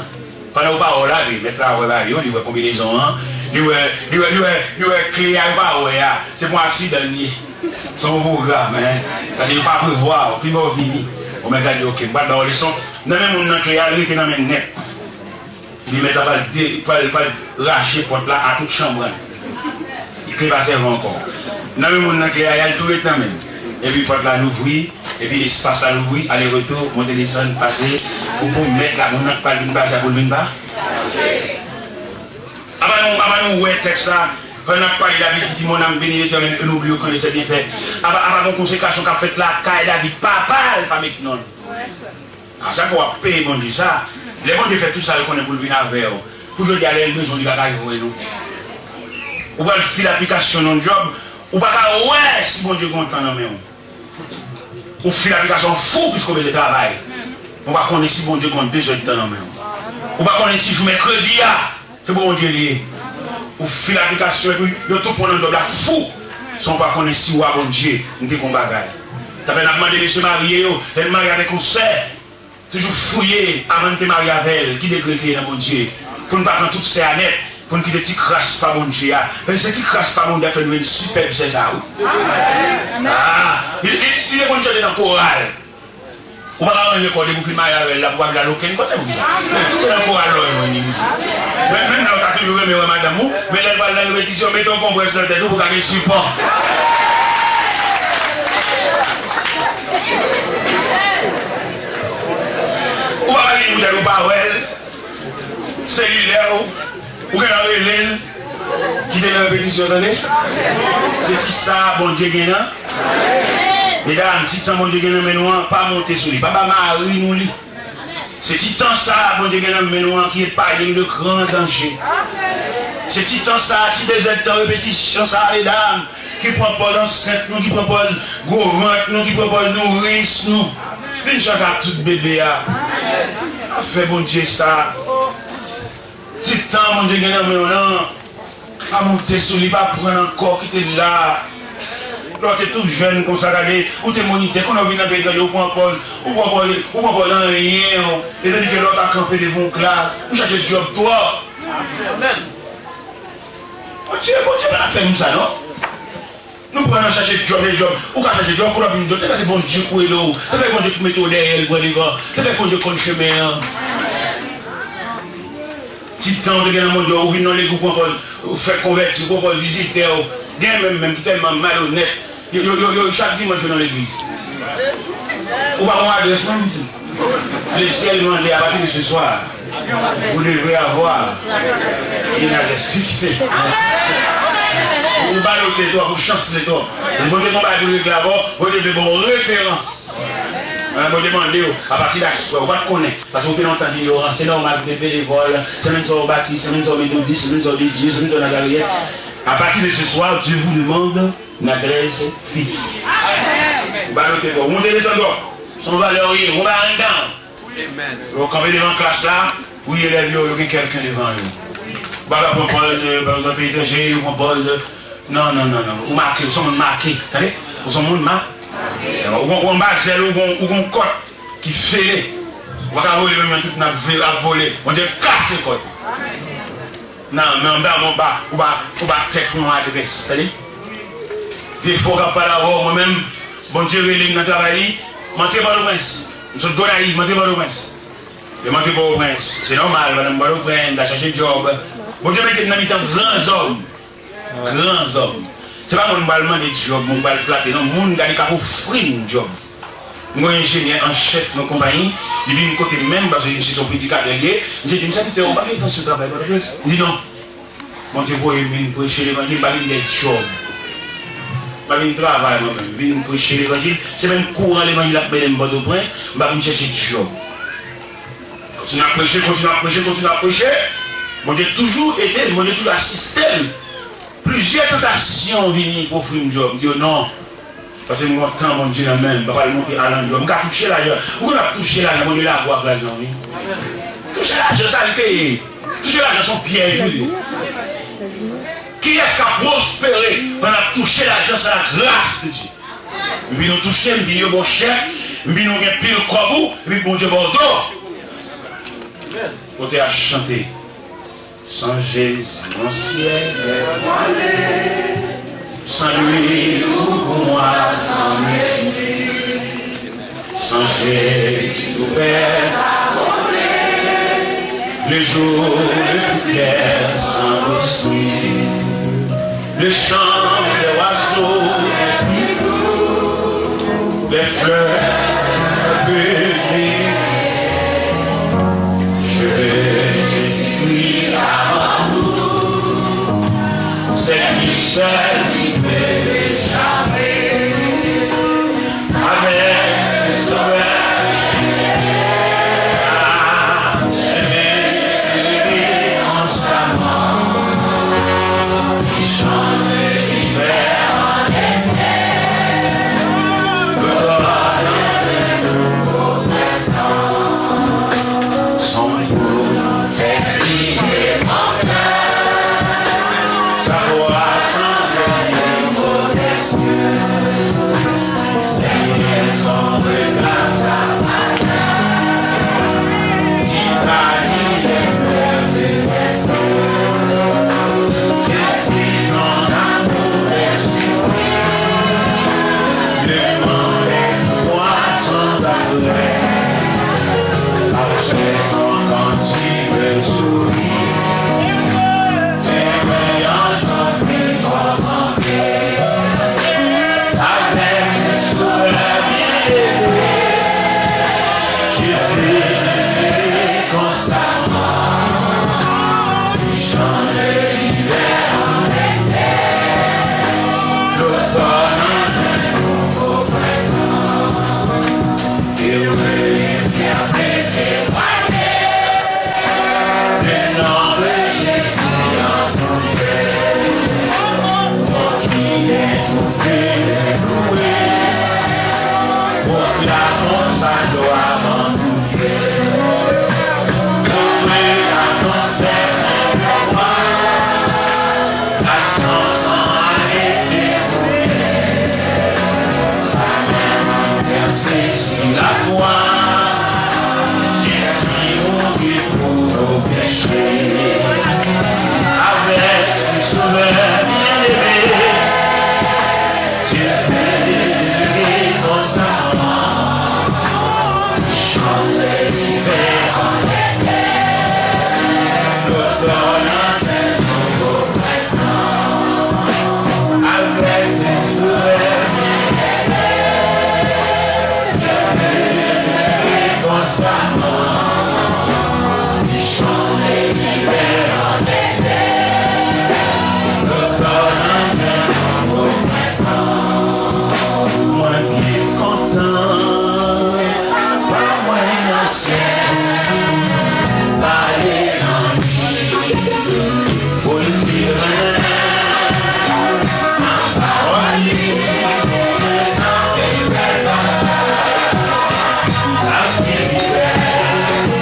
Pandan yo pa wè w lave, mèt la wè ba yo, li wè konbinezon an, li wè, li wè, li wè, li wè kle a, yo pa wè a. Se pou yon aksidan l ye. Se yon pwogram, hein. Paske yo pa prevwa, pi bò w vini. Bon, mèt la di, "Ok, m pral ba w leson." Nan men moun nan kle a, l rete nan men n nèt. Li mèt la pral de-, pral, pral rache pòt la a tout chanbrann. Li kle pa sèvi ankò. Nan men moun nan kle a, y al tou ret nan men l. Epi pòt la louvri, epi espas la louvri, ale retou, monte desann, pase, pou, pou mèt la, moun nan k pral vin pase a, pou l vin pa. Apa nou, apa nou wè tèks la, pandan n ap pale David ki di, "Mon âme bénit l'Éternel et n'oublie aucun de ses bienfaits." Apa, apa gon konsekrasyon k ap fèt la, kay David, papa l pa met non l. A chak fwa w ap peye Bondye sa, lè Bondye fè tout sa l konnen pou l vin avè w, pou jodi a lè l bezwen w li pa ka jwenn ou. Ou pral fil aplikasyon nan djòb, ou pa ka wè si Bondye gen yon tan nan men w. Ou fil aplikasyon fou piske w bezwen travay. Ou pa konnen si Bondye gen yon bezwen de tan nan men w. Ou pa konnen si jou mèkredi a, se pou Bondye li ye. Ou fil aplikasyon epi yo tou pran nan djòb la fou. San w pa konnen si w a Bondye, m te gon bagay. Sa fè n ap mande mesye marye yo, lè n marye avèk yon sè, toujou fouye avan n te marye avè l, ki degre l te ye nan Bondye. Pou n pa pran tout sè a nèt, pou n kite ti kras pa Bondye a. Paske se ti kras pa Bondye a fè nou jwenn sipèb sè sa a, wi. Ah, li, li, li te konn chante nan koral. Ou pa ka ranje kò depi w fin marye avè l la pou w pa vle al okenn kote pou kisa? Se nan koral lò jwenn li. Men menm lè w ta toujou renmen wè madanm ou, men lè l pral nan repetisyon, mete yon konprès nan tèt ou pou w ka gen sipò. Ou pa ka vin pou tèt ou pa wè l. Selilè w, ou gentan rele l, kite nan repetisyon, tande. Se ti sa Bondye gen nan. Medam, ti tan Bondye gen nan men nou an, pa monte sou li. Pa ba mari nou li. Se ti tan sa Bondye gen nan men nou an ki epanye nou de gran danje. Se ti tan sa, ti dezèdtan repetisyon sa, medam, ki pran pòz ansent nou, ki pran pòz gwo vant nou, ki pran pòz nouris nou. Vin chak a tout bebe a. Afè Bondye sa. Ti tan Bondye gen nan men w lan, pa monte sou li, pa pran l ankò, kite l la. Lè w te tou jèn konsa, gade, ou te monitè, kounye a w vin nan peyi etranje, ou pran pòz, ou pran pòz, ou pran pòz anyen, etandike lè w ta kanpe devan yon klas, ou chache djòb twòp. Bondye, Bondye pa t ap fè nou sa, non. Nou pran nan chache djòb, e djòb. Ou ka chache djòb, kounye a w vin di, se paske Bondye k rele w. Se paske Bondye k mete w dèyè l, pran devan. Se paske Bondye konn chemen an. Ti tan w te gen nan Bondye, ou vin nan legliz, ou pran pòz, ou fèk konvèti, ou pran pòz vizitè, ou gen menm, menm ki tèlman malonèt. Yo, yo, yo, yo, chak dimanch yo nan legliz. Ou pa gon adrès non, piti. Le ciel mande à partir de ce soir, vous devrez avoir une adresse fixée. Ou ba yo tèt ou, ou chans tèt ou. Bondye gon bagay pou regle avè w, Bondye vle ba w referans. Bondye mande w, apati de aswè, ou pa t konnen, paske ou te nan tan dinyorans, se nòmal pou te benevòl, se menm sa w batis, se menm sa w metodis, se menm sa w D J, se menm sa w Nazaryen. À partir de ce soir, Dieu vous demande une adresse fixe. Ou ba yo tèt ou, ou monte desann ou, se yon valè w ye, ou ba anndan. Ou kanpe devan klas la, wi, elèv yo, yo gen kèlken devan yo. Ou pa ka pran pòz, euh, pa egzanp, etranje, ou pran pòz, euh, non, non, non, non. Ou make, ou se yon moun make, tande? Ou se yon moun ma-, ou gon, ou gon bazèl, ou gon, ou gon kòt ki fele. Ou pa ka vole menm jan tout moun ap ve-, ap vole. Bondye kase kòt. Nan, men anba, men anba, ou ba, ou ba tèt ou yon adrès, tande? Defo k ap pale avè w, mwen menm, Bondye rele m nan travay li, m antre Pòtoprens. M sot Gonayiv, m antre Pòtoprens. Lè m antre Pòtoprens, se nòmal, pandan m Pòtoprens, m ta chache djòb. Bondye mete m nan mitan gran zòm. Gran zòm. Se pa moun m pral mande djòb, moun m pral flate, non. Moun, gade, k ap ofri m djòb. M gen yon enjenyè an chèf nan konpayi, li vin kote m menm, paske misye se yon predikatè li ye. Misye di m, "Sèvitè, ou pa gen entansyon travay Pòtoprens?" M di, "Non. Bondye voye m vin preche levanjil, m pa vin gen djòb. M pa vin travay mwen menm, m vin preche levanjil. Se menm kouran levanjil ap mennen m Pòtoprens, m pa vin chèche djòb." Kontinye ap preche, kontinye ap preche, kontinye ap preche. Bondye toujou ede m, Bondye toujou asiste m. Plizyè tantasyon vini pou ofri m djòb. M di yo non. Paske m gon tan Bondye nan men m, m pa pral monte al nan djòb. M ka touche lajan. Ou konn ap touche lajan, Bondye lave w ak lajan, wi. Touche lajan, sa l te ye. Touche lajan, se yon pyèj, wi. Kiyès k ap pwospere pandan ap touche lajan san la gras de Dye? Epi nou touche, m di yo ba w chèk, m di nou gen pil kòb ou, epi Bondye ba w do. Kote a chante. Sans Jésus, mon ciel est voilé. Sans lui, tout pour moi s'en est. Sans Jésus, tout est abandonné. Le jour de prière sans esprit. Le chant des oiseaux est plus doux. Les fleurs de Je veux Jésus-Christ avant tout. C'est lui seul qui peut m'échapper. Avec ce sauveur, ah, je vais aimer constamment. Il change l'hiver en été. Le roi de Son pou fè kriye mòtèl. Sa vwa sanble motèl. Senyè, son rega sa patèl. Ki pa li lè mèveyè. Jezi, ton amour est suprême. Demandez-moi sans arrêt. Sa chè san kantik de souri. Fè mwen antann kòmande. Avèk se souvè byeneme. Je te leve konsa. Chanje livè an ete, lotòn an nouvo prentan. Heureux et fier de témoigner le nom de Jésus en prière. Pour qui est tout Dieu loué, proclamons sa gloire en tout lieu. Pour lui annoncer un roi, à son sang a été brûlé. Sa main qui versait sur la croix, Jésus mourut pour nos péchés. Avec ce sauveur bien-aimé, Dieu fait de lui ton saint nom. Chante l'hiver en été, l'automne en un nouveau printemps. Avec ses souvenirs, Dieu fait de lui ton saint nom. Il change l'hiver en été, l'automne en un nouveau printemps. Mwen byen kontan, pa mwen nan syèl, pale nan li, pou l di renmen, nan pawòl li, nan bèl bagay, sa k pi bèl,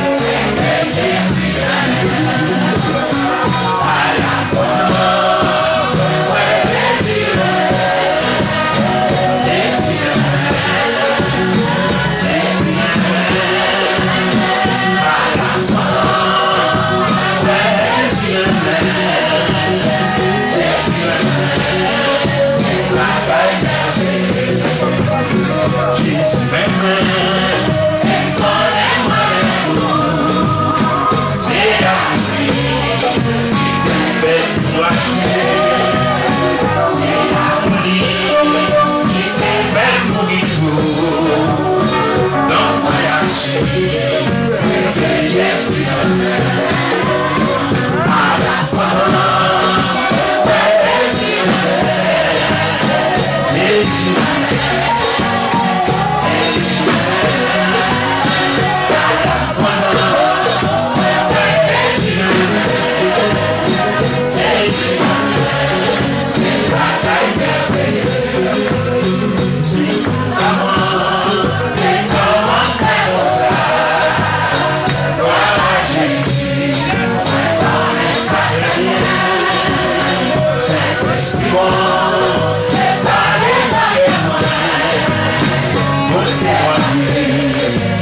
Senyè Jezi renmen. Ala Se amour li ki te fè nou achte. Se amour li ki te fè nou rijwi. Donk mwen asire ke Jezi renmen. Ala pran, wè Jezi renmen. Jezi renmen. Jezi renmen.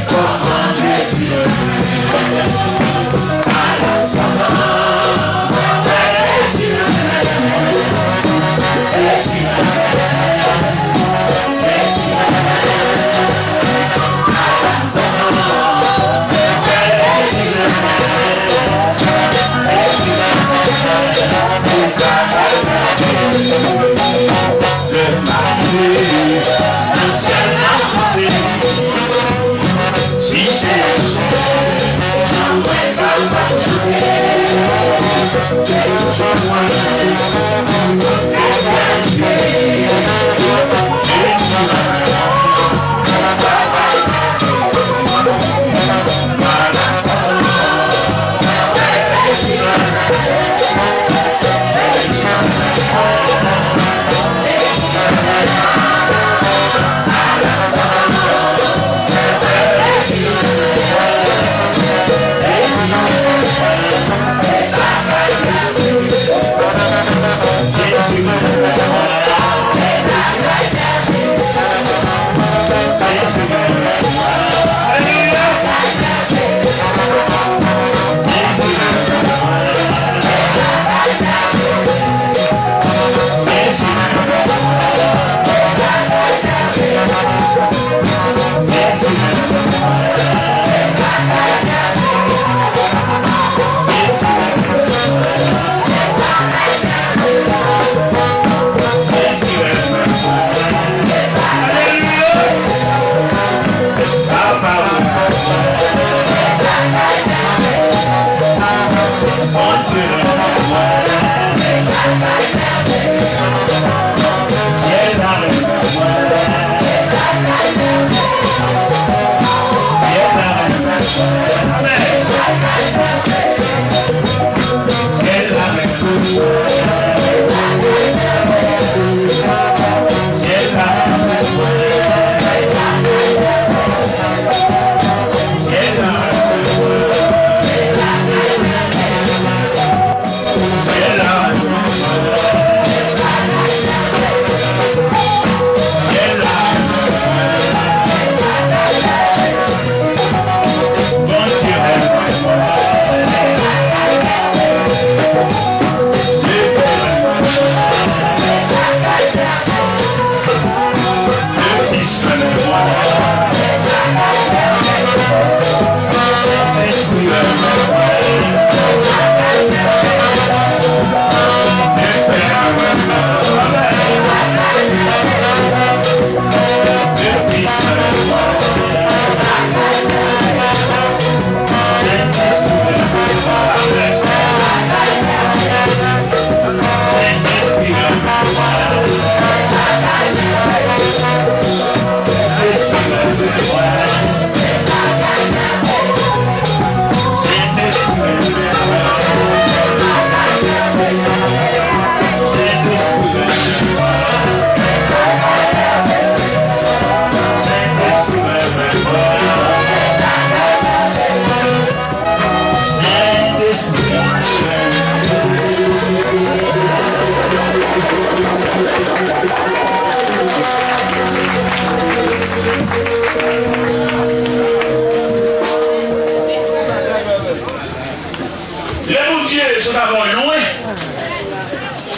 Kòman Jezi renmen.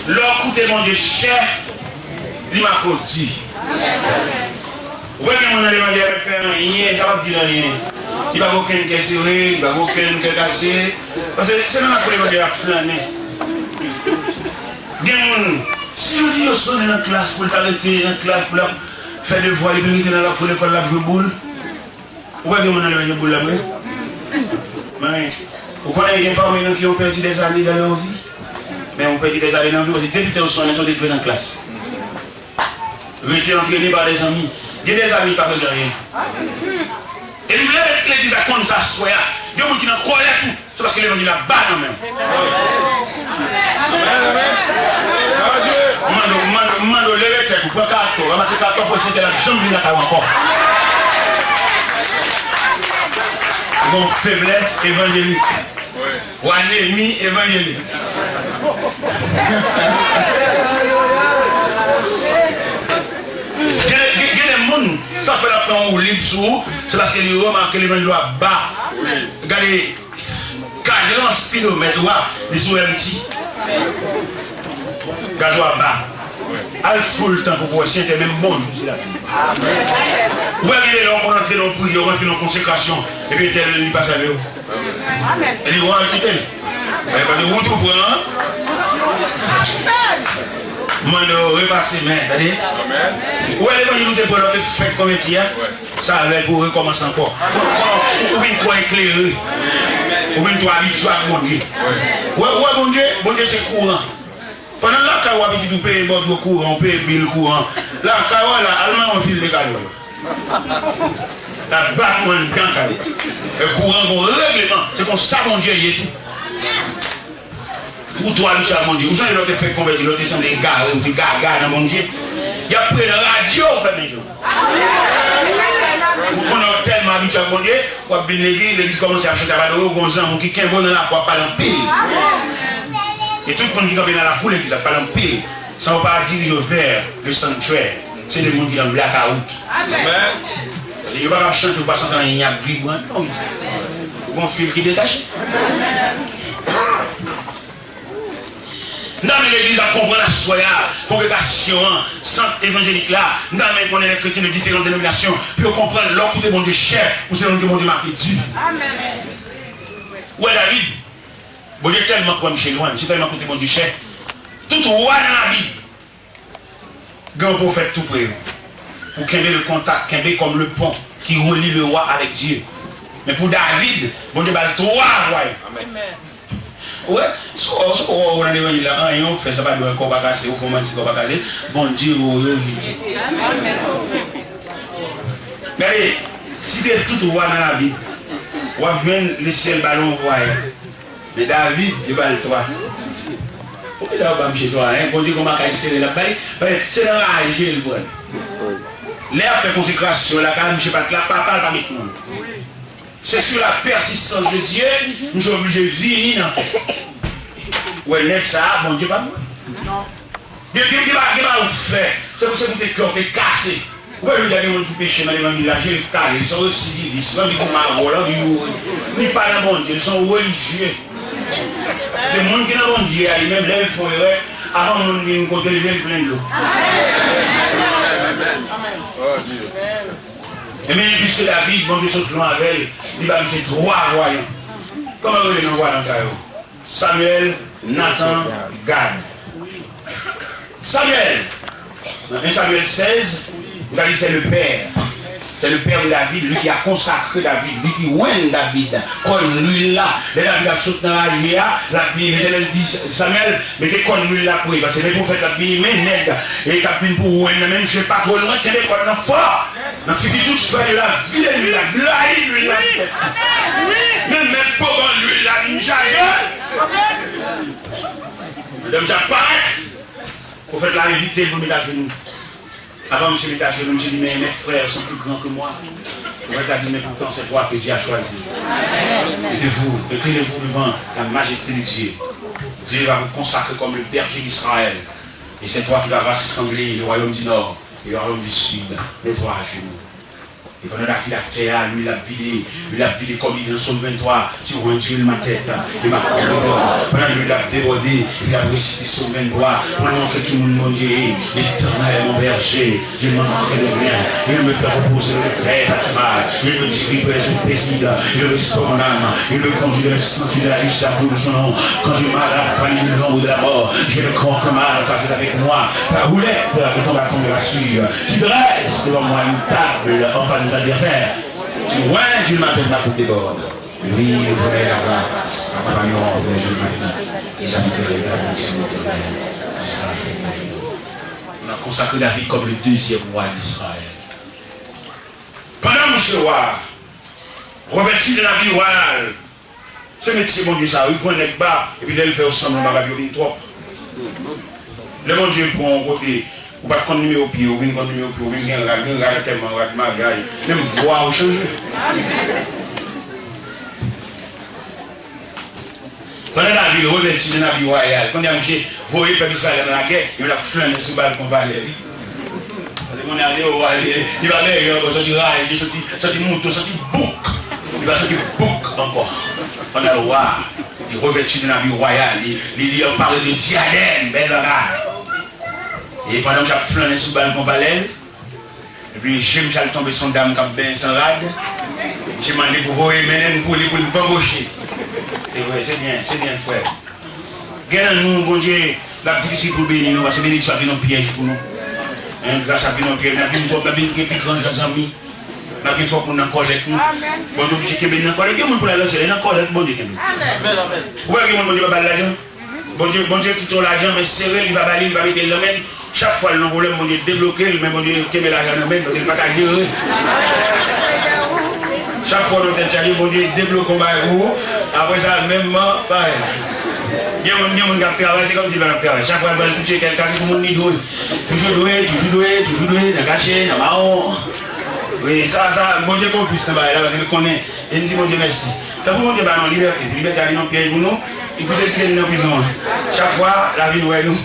Lè w koute Bondye, chè li make w di. Ou wè gen moun nan levanjil ap fè anyen, li pa p ap di l anyen. Li pa gen okenn kè sere, li pa gen okenn kè kase. Paske se nan lakou levanjil ap flannen. Gen moun, si yo di yo sonnen nan klas pou l ta rete nan klas, pou l ap fè devwa, li vin rete nan lakou lekòl, l ap jwe boul. Ou wè gen moun nan levanjil boul la vre? Men, ou konnen gen pami nou ki ont perdu des années dans leur vie. Men ont perdu des années dans leur vie, paske depi te yo sonnen, se te dwe nan klas. Rete antrene pa de zanmi. Gen de zanmi pa regle anyen. E m lè legliz la konn sa swè a. Gen moun ki nan kòlè tou. Se paske levanjil la ba kanmenm. Amèn, amèn. Glwa a Dye. M mande w, m mande w, m mande w, leve tèt ou, pran katon, ranmase katon, pran sentè l ap janm vin lakay ou ankò. Ou gon feblès evanjelik. Ou anemi evanjelik. Gen, gen, gen de moun, sa fè l ap pran woulib sou ou, se paske li remake levanjil la ba. Gade, kadran spidomèt ou a, li sou empty. Gaz ou a ba. Al full tank ou pou wè si te menm bonjou se la. Ou wè gen de lè w konn antre nan priyè, w antre nan konsekrasyon, epi Etènèl li pa sèvi w. E li wè w al kite l. Men, paske wout ou pran an, mande w repase men, tande. Ou wè levanjil ou te pran lè w te fèk konvèti a? Sa avè l pou rekòmanse ankò. Ou, ou, ou vin twò eklere. Ou vin twò abitye ak Bondye. Ou wè, ou wè Bondye, Bondye se kouran. Pandan lakay ou a pitit ou peye bòdwo kouran, ou peye bil kouran. Lakay ou a la, al mare yon fil de kay ou la. L ap bat ou anndan kay ou. E kouran gon regleman. Se konsa Bondye ye tou. Ou twò abitye ak Bondye. Ou sonje lè w te fèk konvèti, lè w te sanble egare, ou te gaga nan Bondye. Y ap prele radyo, ou fèmen je w. Ou konnen w tèlman abitye ak Bondye, w ap vin legliz, legliz kòmanse ap chante, ap adore w, gon zanmi w ki kenbe w nan lakou ap pale anpil. E tout moun ki kanpe nan lakou legliz ap pale anpil. San w pa dirije w vè le sanctuaire. Se de moun ki nan blakawout. Amèn. Yo pa ka chante, ou pa santi anyen ap vibre anndan w. Ou gon fil ki detache. N ta renmen legliz la konprann aswè a, kongregasyon an, sant evanjelik la, n ta renmen konnen lè kretyen de diferan denominasyon, pou yo konprann lè w koute Bondye chè, ou se moun ke Bondye make di. Amèn. Ou wè David, Bondye tèlman kwè m chè lwen, m se tèlman koute Bondye chè. Tout wa nan Labib, gen yon pwofèt tou pre yo. Pou kenbe le kontak, kenbe kòm le pon ki reli le wa avèk Dye. Men pou David, Bondye ba l twa wa yo. Amèn. Ou wè, si w, si w wè w nan levanjil la, anyen w fè, sa pa dwe kò pa kase, ou fè w manti kò pa kase, Bondye voye w jete. Gade, site tout wa nan Labib, w ap jwenn lesyèl ba l yon wa. Men David, li ba l twa. Poukisa yo ba misye twa, en? Bondye gon bagay sere l ap bay. Bay, se nan raje l pran l. Lè y ap fè konsekrasyon lakay misye pa t la, papa l pa met non l. Se sou la pèsistans de Dye misye oblije vini nan fèt. Ou wè nèg sa a, Bondye pa mwen. Gen, gen, gen ba-, gen bagay ou fè, se pou, se pou te kè w te kase. Ou pa jwenn gen moun ki peche nan levanjil la, je l kale, li se yon residivis, l anvi goumen avè w, l anvi mouri. Li pa nan Bondye, li se yon relijye. Se moun ki nan Bondye a, li menm, lè l fè yon erè, avan moun vin kote l, je l plen dlo. Ebyen, piske David, Bondye sot lwen avè l, li ba misye twa vwayan. Kòman yo rele non vwayan sa yo? Samyèl, Natan, Gad. Samyèl, nan en Samyèl sèz, nou ka li c'est le père. C'est le père de David, lui qui a consacré David, li ki wenn David. Kòn lwil la, lè David ap sot nan raje a, l ap vini, Letènèl di Samyèl, mete kòn lwil la pre, paske men pwofèt la ap vini, men nèg, e k ap vin pou wenn nan, men je pa two lwen, kenbe kòn nan fò. Nan figi tout frè yo la, vide lwil la, blayi lwil la sou tèt. Men mèt poban lwil la vin chaje. Madanm sa parèt. Pwofèt la envite l pou l met ajenou. Avan misye met ajenou, misye di, mais mes frères sont plus grands que moi. Pwofèt la di, mais pourtant c'est toi que Dieu a choisi. Levez-vous, inclinez-vous devant la majesté de Dieu. Dieu va vous consacrer comme le berger d'Israël. Et c'est toi qui vas rassembler le royaume du nord et le royaume du sud. Mets-toi à genoux. E pandan David ap fè a, lwil ap vide, lwil ap vide kòm li nan Sòm venntwa, tu unges ma tête et ma coupe déborde. Pandan lwil ap debòde, li ap resite Sòm venntwa pou l montre ki moun Bondye ye. L'Éternel est mon berger, je ne manquerai de rien. Il me fait reposer dans les verts pâturages. Il me dirige près d'eaux paisibles. Il restaure mon âme. Il me conduit dans les sentiers de la justice à cause de son nom. Quand je marche dans la vallée de l'ombre de la mort, je ne crains aucun mal, car tu es avec moi. Ta houlette et ton bâton me rassurent. Tu dresses devant moi une table en face de mes adversaires. Tu unges ma tête, ma coupe déborde. Oui, le bonheur et la grâce accompagneront les jours de ma vie, et j'habiterai dans la maison de l'Éternel jusqu'à la fin de mes jours. On a consacré David comme le deuxième roi d'Israël. Pandan mouche wa a revèti de labi wayal, se metye Bondye sa yo, li pran nèg ba, epi lè l fè yo sanble anba rad yo vin twòp. Lè Bondye pran w kote ou pa t konn nimewo pye, ou vin konn nimewo pye, ou vin gen rad, gen rad antèman, rad maryaj, menm vwa ou chanje. Pandan David revèti nan abi wayal, kounye a misye voye pèp Izrayèl nan lagè, yo t ap flannen sou balkon palè li. Kounye a li, li pa bègè ankò, santi raje, santi, santi mouton, santi bouk. Li pa santi bouk ankò. Pandan wa a, li revèti nan abi wayal, li, li, li anpare de dyadèm, bèl bagay. E pandan misye ap flannen sou balkon palè l, epi je misye al tonbe sou yon dam k ap benyen san rad. Misye mande pou voye mennen l pou li, pou l banboche. Se vre, se byen, se byen, frè. Gen nan nou, Bondye, l ap difisil pou l beni nou, paske benediksyon ap vin yon pyèj pou nou. Hein, gras ap vin yon pyèj, n ap vin twòp, n ap vin gen pi gran jan zanmi. N ap gen twòp moun nan kòlèt nou. Bondye oblije kenbe n nan kòlèt. Gen moun pou l al nan syèl, e nan kòlèt Bondye kenbe. Ou wè gen moun Bondye pa ba l lajan? Bondye, Bondye kite w lajan, men sere l, li pa ba li, li pa mete l nan men l. Chak fwa l nan pwoblèm, Bondye debloke l, men Bondye kenbe lajan nan men l, paske l pa ka jere. Chak fwa w nan tèt chaje, Bondye debloke yon bagay pou ou. Apre sa, menm bagay. Gen moun, gen moun k ap travay, se kòmsi li pa t ap travay. Chak fwa l pral touche kèk kase pou moun li dwe. Toujou dwe, toujou dwe, toujou dwe, nan kache, nan mawon. Wi, sa, sa, Bondye konplis nan bagay la, paske l konnen. E n di Bondye mèsi. Tanpri Bondye ba nou libète, pou libète a vin yon pyèj pou nou, li koute l kite nou nan prizon an. Chak fwa, lavi n wè nou.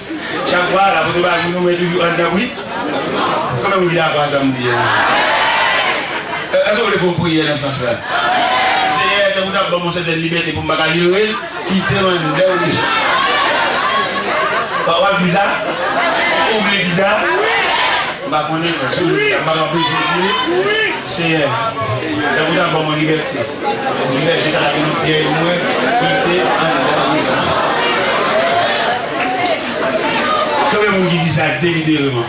Chak fwa, la foto ba nou, nou, men toujou anndan, wi. Konbyen moun ki dakò a sa m di a? Èske w vle fè yon priyè nan sans sa? Senyè, tanpri w ta ban m yon sètèn libète pou m pa ka jere l, kite m anndan, wi. W ap di sa? Ou vle di sa? M pa konnen, frè. Si w di sa, m pa ka anpeche w di. Senyè, tanpri w ta ban mwen libète. Libète sa la vin yon pyèj mwen, kite anndan prizon. Konbyen moun ki di sa delibereman?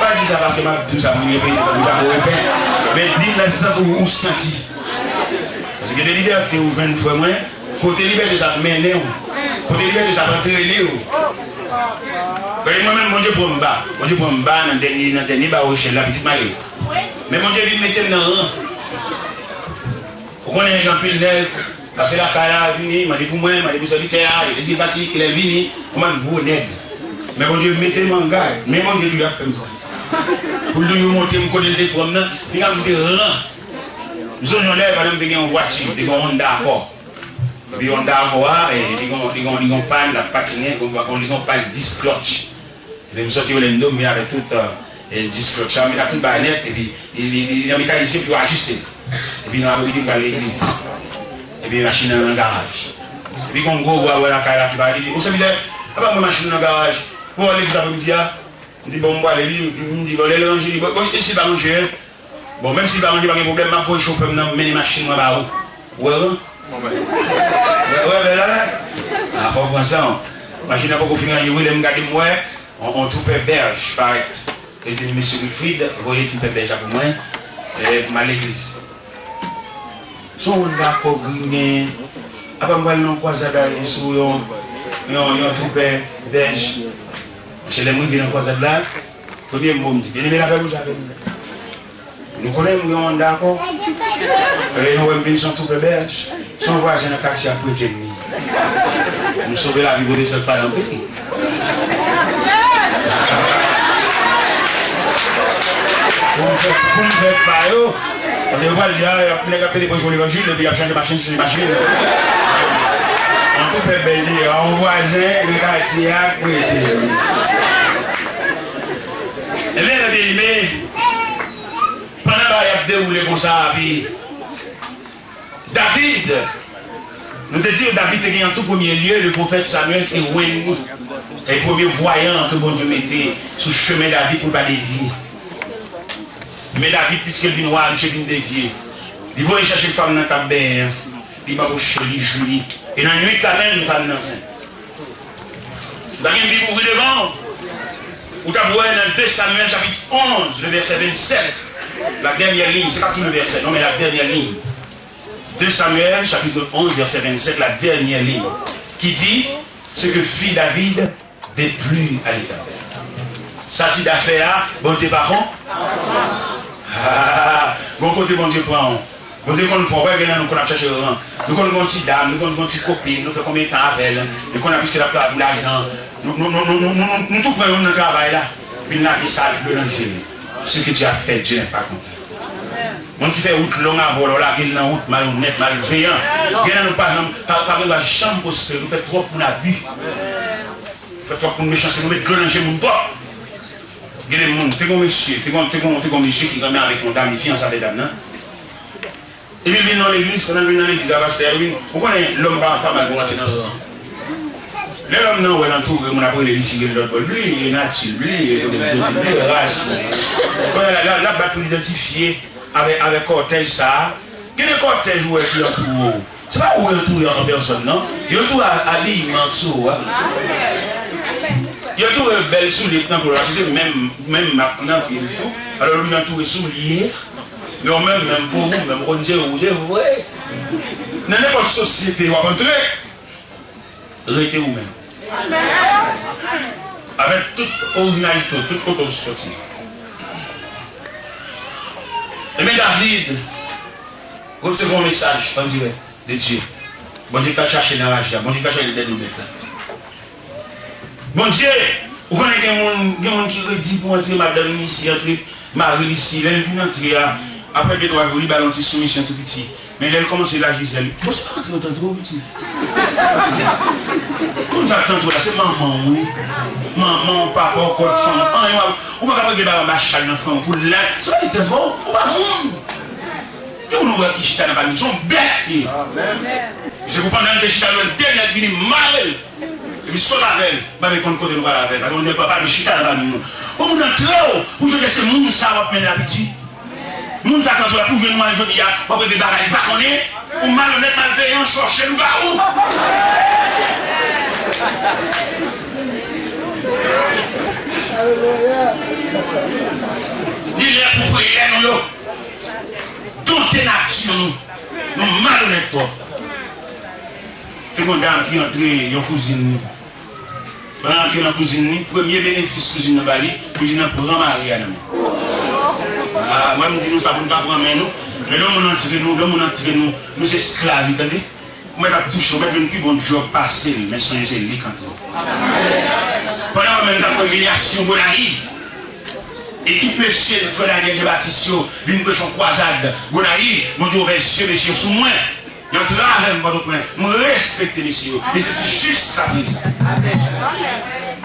Pa di sa paske m ap di w sa pou m repete, pou m pa repete. Men di l nan sans ou, ou santi. Paske gen de libète ou jwenn, frè mwen, kote libète sa ap mennen w, kote libète sa ap antrene w. Paske mwen menm, Bondye pran m ba, Bondye pran m ba nan dènye, nan dènye ba echèl la, pitit m ale. Men Bondye vin mete m nan ran. Ou konnen gen anpil nèg, pase lakay la, vini, mande pou mwen, mande pou sèvitè a, yo te di l pati, lè l vini, yon bann gwo nèg. Men Bondye mete m an gad, men Bondye toujou ap fè m sa. Pou l toujou monte m kote l te pran m nan, li ka monte ran. M sonje yon lè, pandan m te gen yon vwati, m te gen yon Honda Accord. Epi Honda Accord a, e, li gon, li gon, li gon pal, l ap patinen, gon, gon, li gon pal dis klòtch. Epi m sòti Orlando, m vin avèk tout, e, dis klòtch sa, m vin ak tout bagay nèt, epi li, li, li, li nan mekanisyen pou yo ajiste l. Epi nan apremidi, m pral legliz. Epi machin nan nan garaj. Epi gon gwo bwa bò lakay la ki pale, li di, "O sèvitè, apa mwen machin nan nan garaj? Pou w al legliz apremidi a?" M di, "Bon, m prale wi." M di, "Bon, lè l ranje, li, bon, bon, jete si l pa ranje, en." Bon, menm si l pa ranje, pa gen pwoblèm, m ap voye chofè m nan mennen machin mwen ba ou. Ou wè, wi? Ou wè, ou wè, bèl la? A, fò w pran san w. Machin nan poko fin ranje, wi, lè m gade, m wè, on, on twoupe bèj parèt. Yo di, "Mesye Wilfrid, voye twoupe bèj la pou mwen, e, pou m al legliz." Se yon Honda Accord gri m genyen. Apa m pral nan yon kwazad ale sou yon, yon, yon twoupe bèj. Monchè, lè m rive nan kwazad la, premye mo m di, "Byeneme, lapè Bondye avè nou." Nou konnen m gen yon Honda Accord. Lè yo wè m vin se yon twoupe bèj, se yon vwazen nan katye ap prete m li. M sove lavi pote sèl pa nan peyi. Pou m fè, pou m fè pa yo, paske yo pral di, a, y ap, nèg ap pede preche levanjil, epi y ap chanje machin, chanje machin. Yon twoupe bèj li, yon vwazen nan katye a ap prete m. Ebyen, byeneme, pandan Bagay ap dewoule konsa, epi David, nou te di w David te gen an tou premye lye, le pwofèt Samyèl te wè li. E premye vwayan ke Bondye mete sou chemen David pou l pa devye. Men David, piske l vin wa, misye vin devye. Li voye chèche fanm nan k ap benyen an. Li babouche li, jou li. E nan nuit la menm, fanm nan ansent. Si w ta gen Bib ouvri devan w, ou t ap wè nan de Samyèl chapit onz, le vèsè vennsèt, la dènyè liy, se pa tout le vèsè, non, men la dènyè liy. De Samyèl, chapitre onze, verset vingt-sept, la dernière ligne, qui dit, ce que fit David déplut à l'Éternel. Sa ti dafè a, Bondye pa kon? Ah, gon kote Bondye pran w. Bondye konn pran w, wè, gen nan nou konn ap chèche ran. Nou konn gon ti dam, nou konn gon ti kopin, nou fè konbyen tan avè l, nou konn ap kite l ap travay pou lajan. Nou, nou, nou tou pran youn nan travay la. Vin lage sa, vin melanje li. Ce que Dieu a fait, Dieu n'est pas content. Moun ki fè wout long avè w la, w lage l nan wout, malonèt, malveyan. Gen nan nou pa janm, pa, pa gen dwa janm pwospere. Nou fè twòp moun abi. Nou fè twòp moun mechanste. Nou met dlo nan je moun twòp. Gen de moun, te gon mesye, te gon, te gon, te gon mesye ki renmen avèk yon dam, li fiyanse avèk dam nan. Epi l vin nan legliz, pandan l vin nan legliz la, pastè a vin, ou konnen lòm pa, pa mal pou rantre nan ran. Lè lòm nan wè l antoure, moun ap rele li si gen lòt bò, li, li, nati li, li, kote l soti, li, ras li. Kounye a la, l ap bat pou l idantifye avèk, avèk kòtèj sa a. Gen de kòtèj ou wè ki antoure w. Se pa ou yo antoure an pèsòn, non. Yo antoure a, abiyman sou ou a. Yo antoure bèl soulye k nan pye w la, se menm, menm mak nan pye l tou. Alò, ou vin antoure soulye. Men ou menm, menm pou ou menm, ou konn se ou, se vre. Nan nenpòt sosyete w ap antre, rete ou menm. Avèk tout orijinalite w, tout kote w soti. Ebyen, David resevwa yon mesaj an dirèk de Dye. Bondye k al chache nan raje a, Bondye k al chache dèdou bèt la. Bondye, ou konnen gen moun, gen moun ki redi pou antre madanm li isi, antre mari li isi. Lè l vin antre a, apre de twa jou, li ba l yon ti soumisyon tou piti. Men lè l kòmanse laji zèl, bon, se pa antre antre twò piti. Konn sa k tante w la, se manman w, wi. Manman w, papa w, kòd fanm, anyen w ap, ou pa ka regle bagay anba chal nan fanm pou l la. Se pa li k tante w, ou pa moun. Gen moun ou wè ki chita nan pami nou, se yon bèt li ye. Misye pou pandan l te chita, l wè de nèg vini mare l. Epi sot avè l, m pa menm konn kote nou pral avè l. Paske yon nèg pa, pa vle chita nan pami nou. Bon, moun antre w, pou jodi a se moun sa w ap mennen apeti. Moun sa k antre w la, pou jwenn mwen jodi a, w ap regle bagay li pa konnen. Ou malonèt, malveyan, chòche, lougawou. Li lè pou priyè nou yo. Donte nati nou. Nou malonèt twòp. Se gon dam ki antre yon kouzin li. Pandan l antre nan kouzin li, premye benefis kouzin nan ba li, kouzin nan pran mari a nan men. Ah, mwen m di nou sa pou n pa pran men nou. Men lè moun antre nou, lè moun antre nou, nou se esklav li, tande. Ou mèt ap touche, ou mèt jwenn pi bon djòb pase l, men sonje se li k antre w. Pandan mwen menm t ap pran imilyasyon Gonayiv, ekip mesye Frè Daniel Jean Baptiste yo vin preche yon kwazad Gonayiv, Bondye ouvè zye mesye yo sou mwen. Yo antre avè m Pòtoprens, m respekte mesye yo. E se jis sa prezan.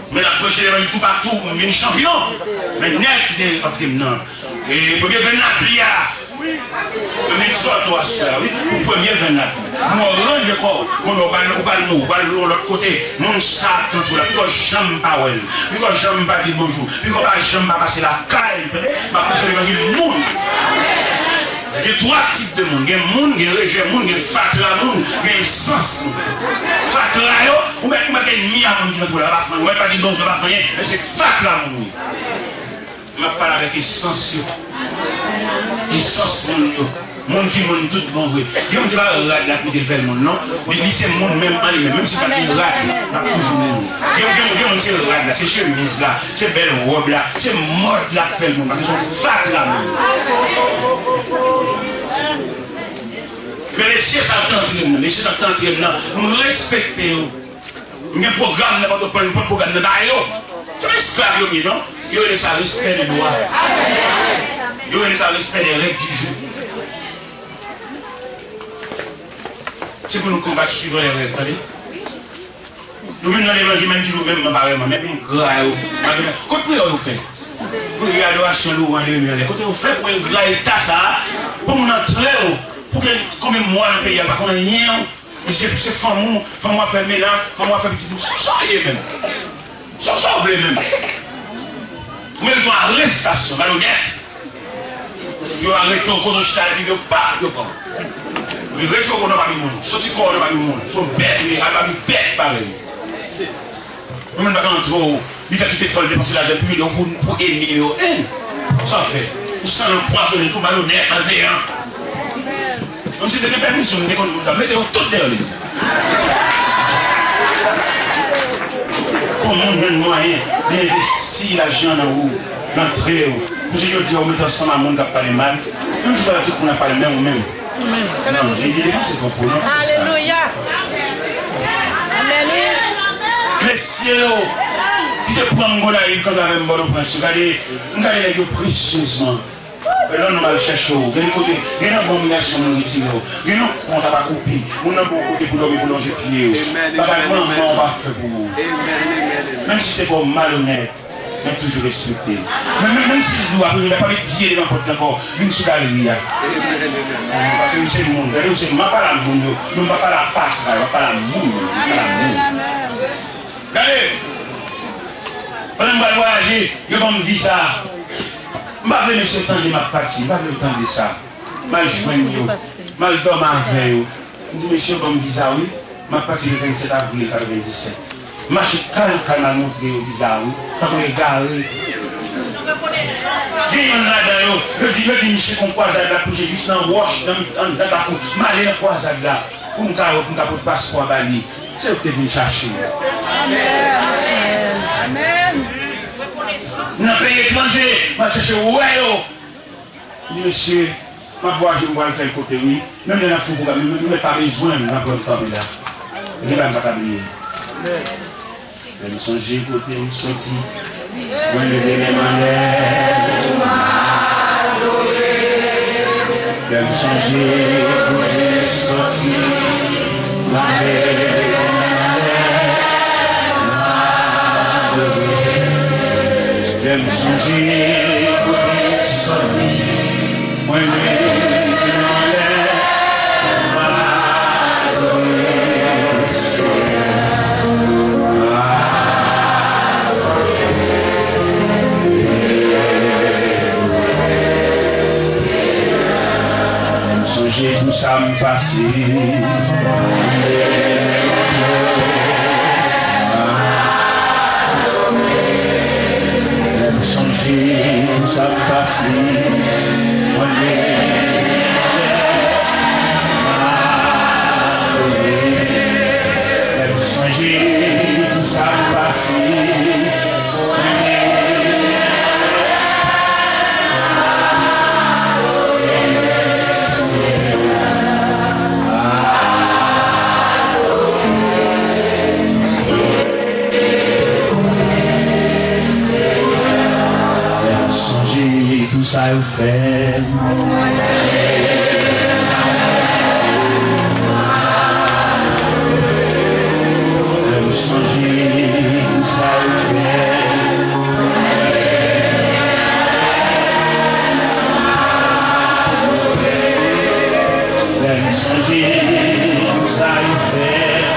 Men l ap preche levanjil toupatou, m vin chanpyon. Men nèg ki te antre m nan, e premye grenn lapli a, m vin sòt ou aswè a, wi, pou premye grenn lapli. Mwen ranje kò w, konnen w pral, ou pral mouri, ou pral yon lòt kote. Moun sa k antre w la, piko janm pa wè l, piko janm pa di l bonjou, piko pa janm pa pase lakay li, tande? M ap preche levanjil moun. Gen twa tip de moun. Gen moun, gen rejè moun, gen fatra moun, gen esans moun. Fatra yo, ou mèt, ou mèt gen enmi a moun ki nan twou la, pa fè anyen. Ou mèt pa di bonjou, pa fè anyen. Men se fatra moun yo. M ap pale avèk esans yo. Esans moun yo. Moun ki moun tout bon vre. Gen moun se pa rad la k mete l fè l moun, non. Li, li se moun menm an li menm. Menm si pa t gen rad, l ap toujou moun. Gen, gen, gen moun se rad la, se chemiz la, se bèl wòb la, se mòd la k fè l moun. Paske se yon fatra moun. Men mesye sa k antre m nan, mesye sa k antre m nan, m respekte yo. M gen pwogram nan Pòtoprens, m pot pwogram nan ba yo. Se pa esklav yo m ye, non. Yo rele sa respè de lwa. Yo rele sa respè de règ di jou. Se pou nou konbat suivan lè règ, tande. Nou vin nan levanjil, menm di nou menm, mwen pa vrèman, menm gra yo. Kot priyè yo fè? Priyè, adorasyon, louwanj, leve men anlè. Kote yo fè pou engra eta sa a? Pou moun antre yo, pou gen konbyen mwa nan peyi a, pa konn anyen, yo. Li se, se fanm ou, fanm ou ap fè mennaj, fanm ou ap fè pitit. Sa w ye menm? Sa w vle menm? Ou merite yon arestasyon, malonèt. Yo arete w kote w chita epi yo pa yo pran w. Li rete w nan pami moun. Soti kò w nan pami moun. Se yon bèt ou ye, al pami bèt parèy. Yon moun pa ka antre w, li fè kite fò l depanse lajan pou jwenn yon pou, pou enmi nimewo en. Sa w fè? Ou sann anpwazonnen tou, malonèt, malveyan. Menm si te gen pèmisyon, m te konn moun sa, mete yo tout deyò legliz. Pou moun jwenn mwayen, li envesti lajan nan ou, nan antre w. Pou se jodi a ou mete ansanm a moun k ap pale mal, menm si w pa wè tout moun ap pale, men ou menm. Non, li, li depanse twòp pou non. Alelouya. Amèn, wi. Mesye yo, ki te pran m Gonayiv, kanpe avè m Pòtoprens yo, gade, m gade nèg yo presyezman. Lè nou al chèche w, gen de kote, gen nan bon migrasyon moun retire w. Gen yon kont ap akoupi, moun nan bon kote pou dòmi, pou lonje pye yo. Bagay manman w pa fè pou ou. Menm si te fè w malonèt, men toujou respekte l. Men, men, menm si l di w apre, pa met pye devan pòt la ankò, vin sou galeri a. Paske ou se moun, gade ou se moun, m ap pale a moun yo, men m pa pale a fatra, m ap pale a moun, m ap pale a moun. Gade, pandan m pral vwayaje, yo ban m viza. M pa vle mesye tande m ap pati, m pa vle yo tande sa. M al jwenn yo, m al dòmi avè yo. M di, "Mesye, yo ban m viza, wi. M ap pati le vennsèt avril katrevendisèt." M mache kalm, kalm al montre yo viza, wi. Tankou egare. Gen youn ladan yo, yo di, yo di misye gon kwazad la ploje jis nan wòch, nan mitan, anndan kafou. M ale nan kwazad la pou m ka wè, pou m ka pote paspò a ba li. Se yo ki te vin chache m. Amèn. Nan peyi etranje, m al chèche wè yo. M di, "Mesye, m ap vwayaje, m pral tèl kote, wi." Menm lè n ap fè yon pwogram, nou, nou mèt pa bezwen m nan pran kanpe la. Gen bagay m pa ka bliye. Lè m sonje kote m soti, mwen leve men m anlè. Lè m sonje kote m soti, mwen leve men m anlè. Lè m sonje kote m soti, mwen leve men m anlè, m adore Senyè. M sonje tou sa m pase. Lè m sonje tou sa m pase, mwen leve men m anlè, m adore. Lè m sonje tou sa m pase, mwen leve men m anlè, m adore. Sonje tou sa yo fè m. Lè m sonje tou sa yo fè m. Lè m sonje tou sa yo fè m.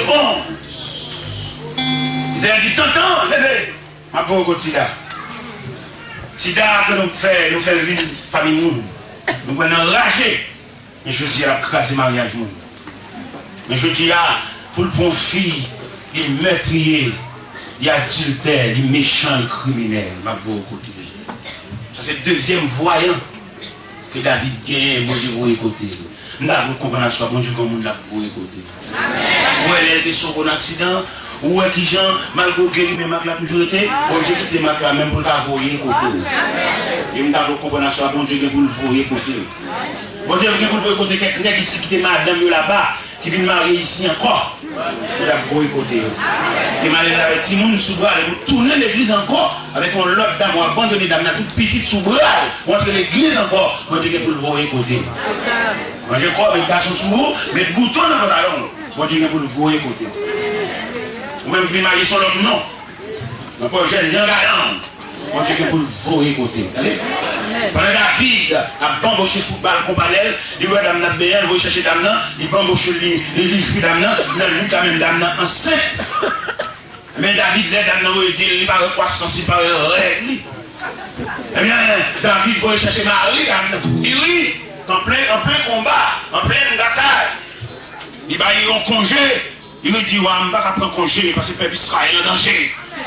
Bon. Li te di, "Tantan, leve! M ap voye w kot sida." Sida ke nou fè, nou fè vin pami moun. Nou pran nan raje. Men jodi a, l ap kraze maryaj moun. Men jodi a, pou l pran yon fi, li mètriye, li adiltè, li mechan, li kriminèl. M ap voye w kote l. Sa se dezyèm vwayan ke David genyen, Bondye voye kote l. M ta vle w konprann aswè a, Bondye gen yon moun l ap voye kote l. Ou wè lè l te sove w nan aksidan, ou wè kijan, malgre w geri, men mak la toujou rete, Bondye kite mak la menm pou l ka voye kote w. E m ta vle w konprann aswè a, Bondye gen pou l voye kote w. Bondye gen pou l voye kote kèk nèg isi ki te madanm yo laba, ki vin marye isi ankò. Bondye ap voye kote yo. Te marye avèk timoun sou bra l, epi w tounen legliz ankò avèk yon lòt dam, w abandone dam nan, tout pitit sou bra l, w antre legliz ankò, Bondye gen pou l voye kote. Ranje kòb, met gason sou ou, met bouton nan pantalon w, Bondye gen pou l voye kote. Ou menm ki vin marye sou lòt non, nan pwojè jèn jan galan, Bondye gen pou l voye kote. Tande? Pandan David ap banboche sou bal konpa lè l, li wè dam nan ap benyen, li voye chèche dam nan, li banboche l, li, li, li jwi dam nan, nan nwit la menm dam nan ansent. Men David, lè dam nan voye di l, li pa wè kwasans, li pa wè règ li. Ebyen, David voye chèche mari dam nan. Iri, an plen, an plen konba, an plen batay. Li ba Iri yon konje. Iri di, "Wa, m pa ka pran konje, paske pèp Izrayèl an danje.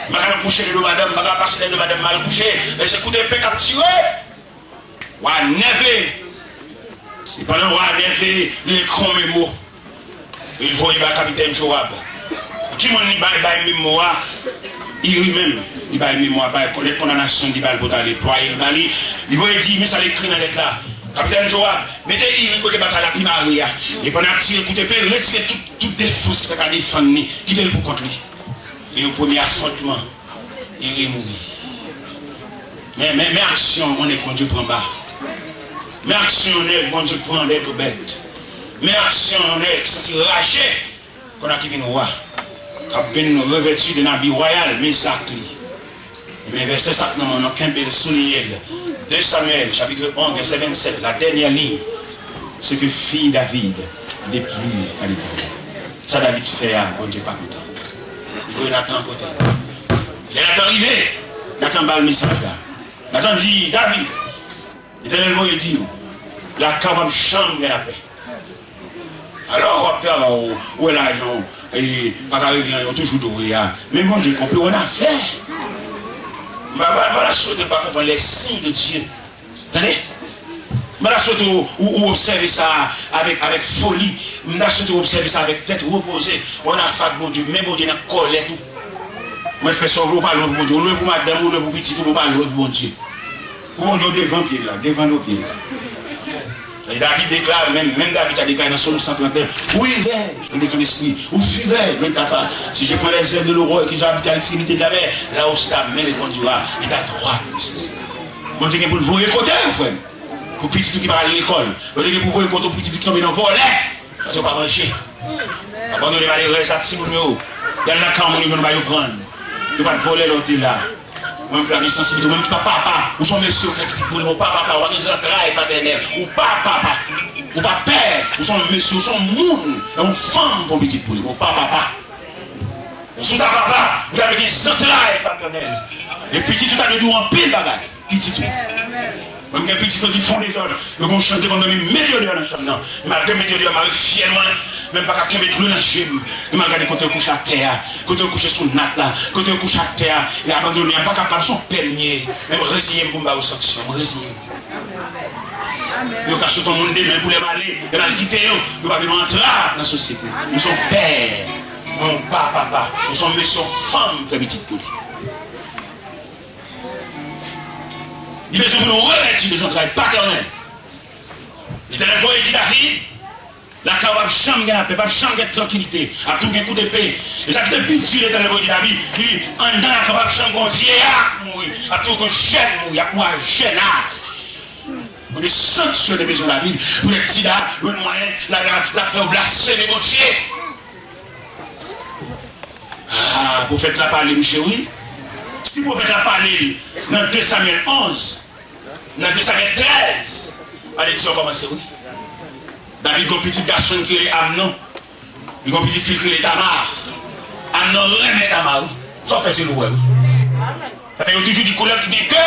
M pa ka al kouche dèyè madanm, m pa ka pase dèyè madanm m al kouche. E se kout epe k ap tire." Wa nève. E pandan wa nève, li ekri yon memo. Li voye bay kapitèn Jowab. Ki moun li bay, bay memo a? Iri menm. Li bay memo a, bay lèt kondanasyon li ba l pou t ale plwaye l ba li. Li voye di, men sa l ekri nan lèt la. Kapitèn Jowab, mete Iri kote batay la pi mare a. E pandan y ap tire kout epe, retire tout, tout defans ki ta ka defann li. Kite l pou kont li. E yon premye afwontman, Iri mouri. Men, men, men aksyon yon nèg Bondye pran ba. Men aksyon yon nèg Bondye pran dèyè do bèt. Men aksyon yon nèg santi raje, kounye a ki vin wa, k ap vin revèti de yon abi wayal, men zak li. Ebyen, vèsè sa k nan men w, kenbe l, souliye l. De Samyèl, chapitre onze, vèsè vennsèt, la dènyè liy, ce que fit David déplut à l'Éternel. Sa David fè a, Bondye pa kontan. Li voye Natan kote l. Lè Natan rive, Natan ba l mesaj la. Natan di, David, Letènèl voye di w, lakay w p ap janm gen lapè. Alò, w ap travay, ou, ou wè lajan w, e, pa ka regle anyen, ou toujou dwe a. Men Bondye konpli wè nafè. M pa, pa, pa ta swete w pa konprann les signes de Dieu. Tande? M pa ta swete w, ou, ou obsève sa avèk, avèk foli. M ta swete w obsève sa avèk tèt repoze. Wè nafè ak Bondye, men Bondye nan kòlèt ou. Mwen fè sa w vle, ou pa lwen pou Bondye. Ou lwen pou madanm ou, ou lwen pou pitit ou, men ou pa lwen pou Bondye. Pou Bondye w devan pye l la, devan do pye l la. E David deklare, menm, menm David sa deklare nan Sòm san trant, ou ivè, je n'ai qu'un esprit, ou fureur, je ne t'attends pas. Si je prends les ailes de l'aurore et que j'habite à l'extrémité de la mer, là aussi ta main répandra et ta droite me saisira. Bondye gen pou l voye kote w, frè m. Pou pitit ou ki pa al lekòl. Bondye gen pou voye kote w, pitit ou ki tonbe nan vòlè. Paske yo pa manje. Abandone malerèz ak timoun yo. Y al nan kay moun yo, yo ba yo grann. Yo pa t vòlè lè w te la. Ou menm ki pa gen sansiblite, ou menm ki pa papa, ou se yon mesye, ou fè pitit pou li, men ou pa papa, ou pa gen zantray patènèl, ou pa papa, ou pa pè, ou se yon mesye, ou se yon moun, e yon fanm fè yon pitit pou li, men ou pa papa. Si w ta papa, ou ta dwe gen zantray patènèl. E pitit ou ta dwe di w anpil bagay. Pitit ou. Mwen, m gen pitit mwen ki fè dezòd. Yo gon chans devan m, m mete yo deyò nan chanm nan. E malgre m mete yo deyò, m mare fyèl mwen. Men m pa ka kenbe dlo nan je m. E m al gade kote yo kouche atè a. Kote yo kouche sou nat la. Kote yo kouche atè a. E abandone a. M pa kapab, se yon pè m ye. Men m reziye m pou m ba yo sanksyon. M reziye m. Yo ka sot yon moun demen pou lè m ale. Lè m al kite yo. Yo pa vin yon antrav nan sosyete. M se yon pè. Mwen, yon pa papa. M se yon mesye, yon fanm fè pitit pou li. Li bezwen pou nou revèti de zantray patènèl. Letènèl voye di David, lakay w p ap janm gen lapè, p ap janm gen trankilite. Ap toujou gen kout epe. E sa ki te pi di, Letènèl voye di David, li, anndan lakay w p ap janm gen yon vyeyè k mouri. Ap toujou gen jèn mouri, ap mouri a jèn aj. Bondye sanksyone bezwen David. Poutèt sida, lwen mwayen, l ap fè yo blasfeme Bondye. Ah, pwofèt la pale, m cheri. Si pwofèt la pale l nan de Samyèl onz, nan de Samyèl trèz, maledisyon kòmanse, wi. David gen yon pitit gason ki rele Amnon. Gon pitit fi k rele Tama. Amnò renmen Tama, wi. Sa w fè se l ou wè, wi. Sa fè yo toujou di koulè ki gen ke.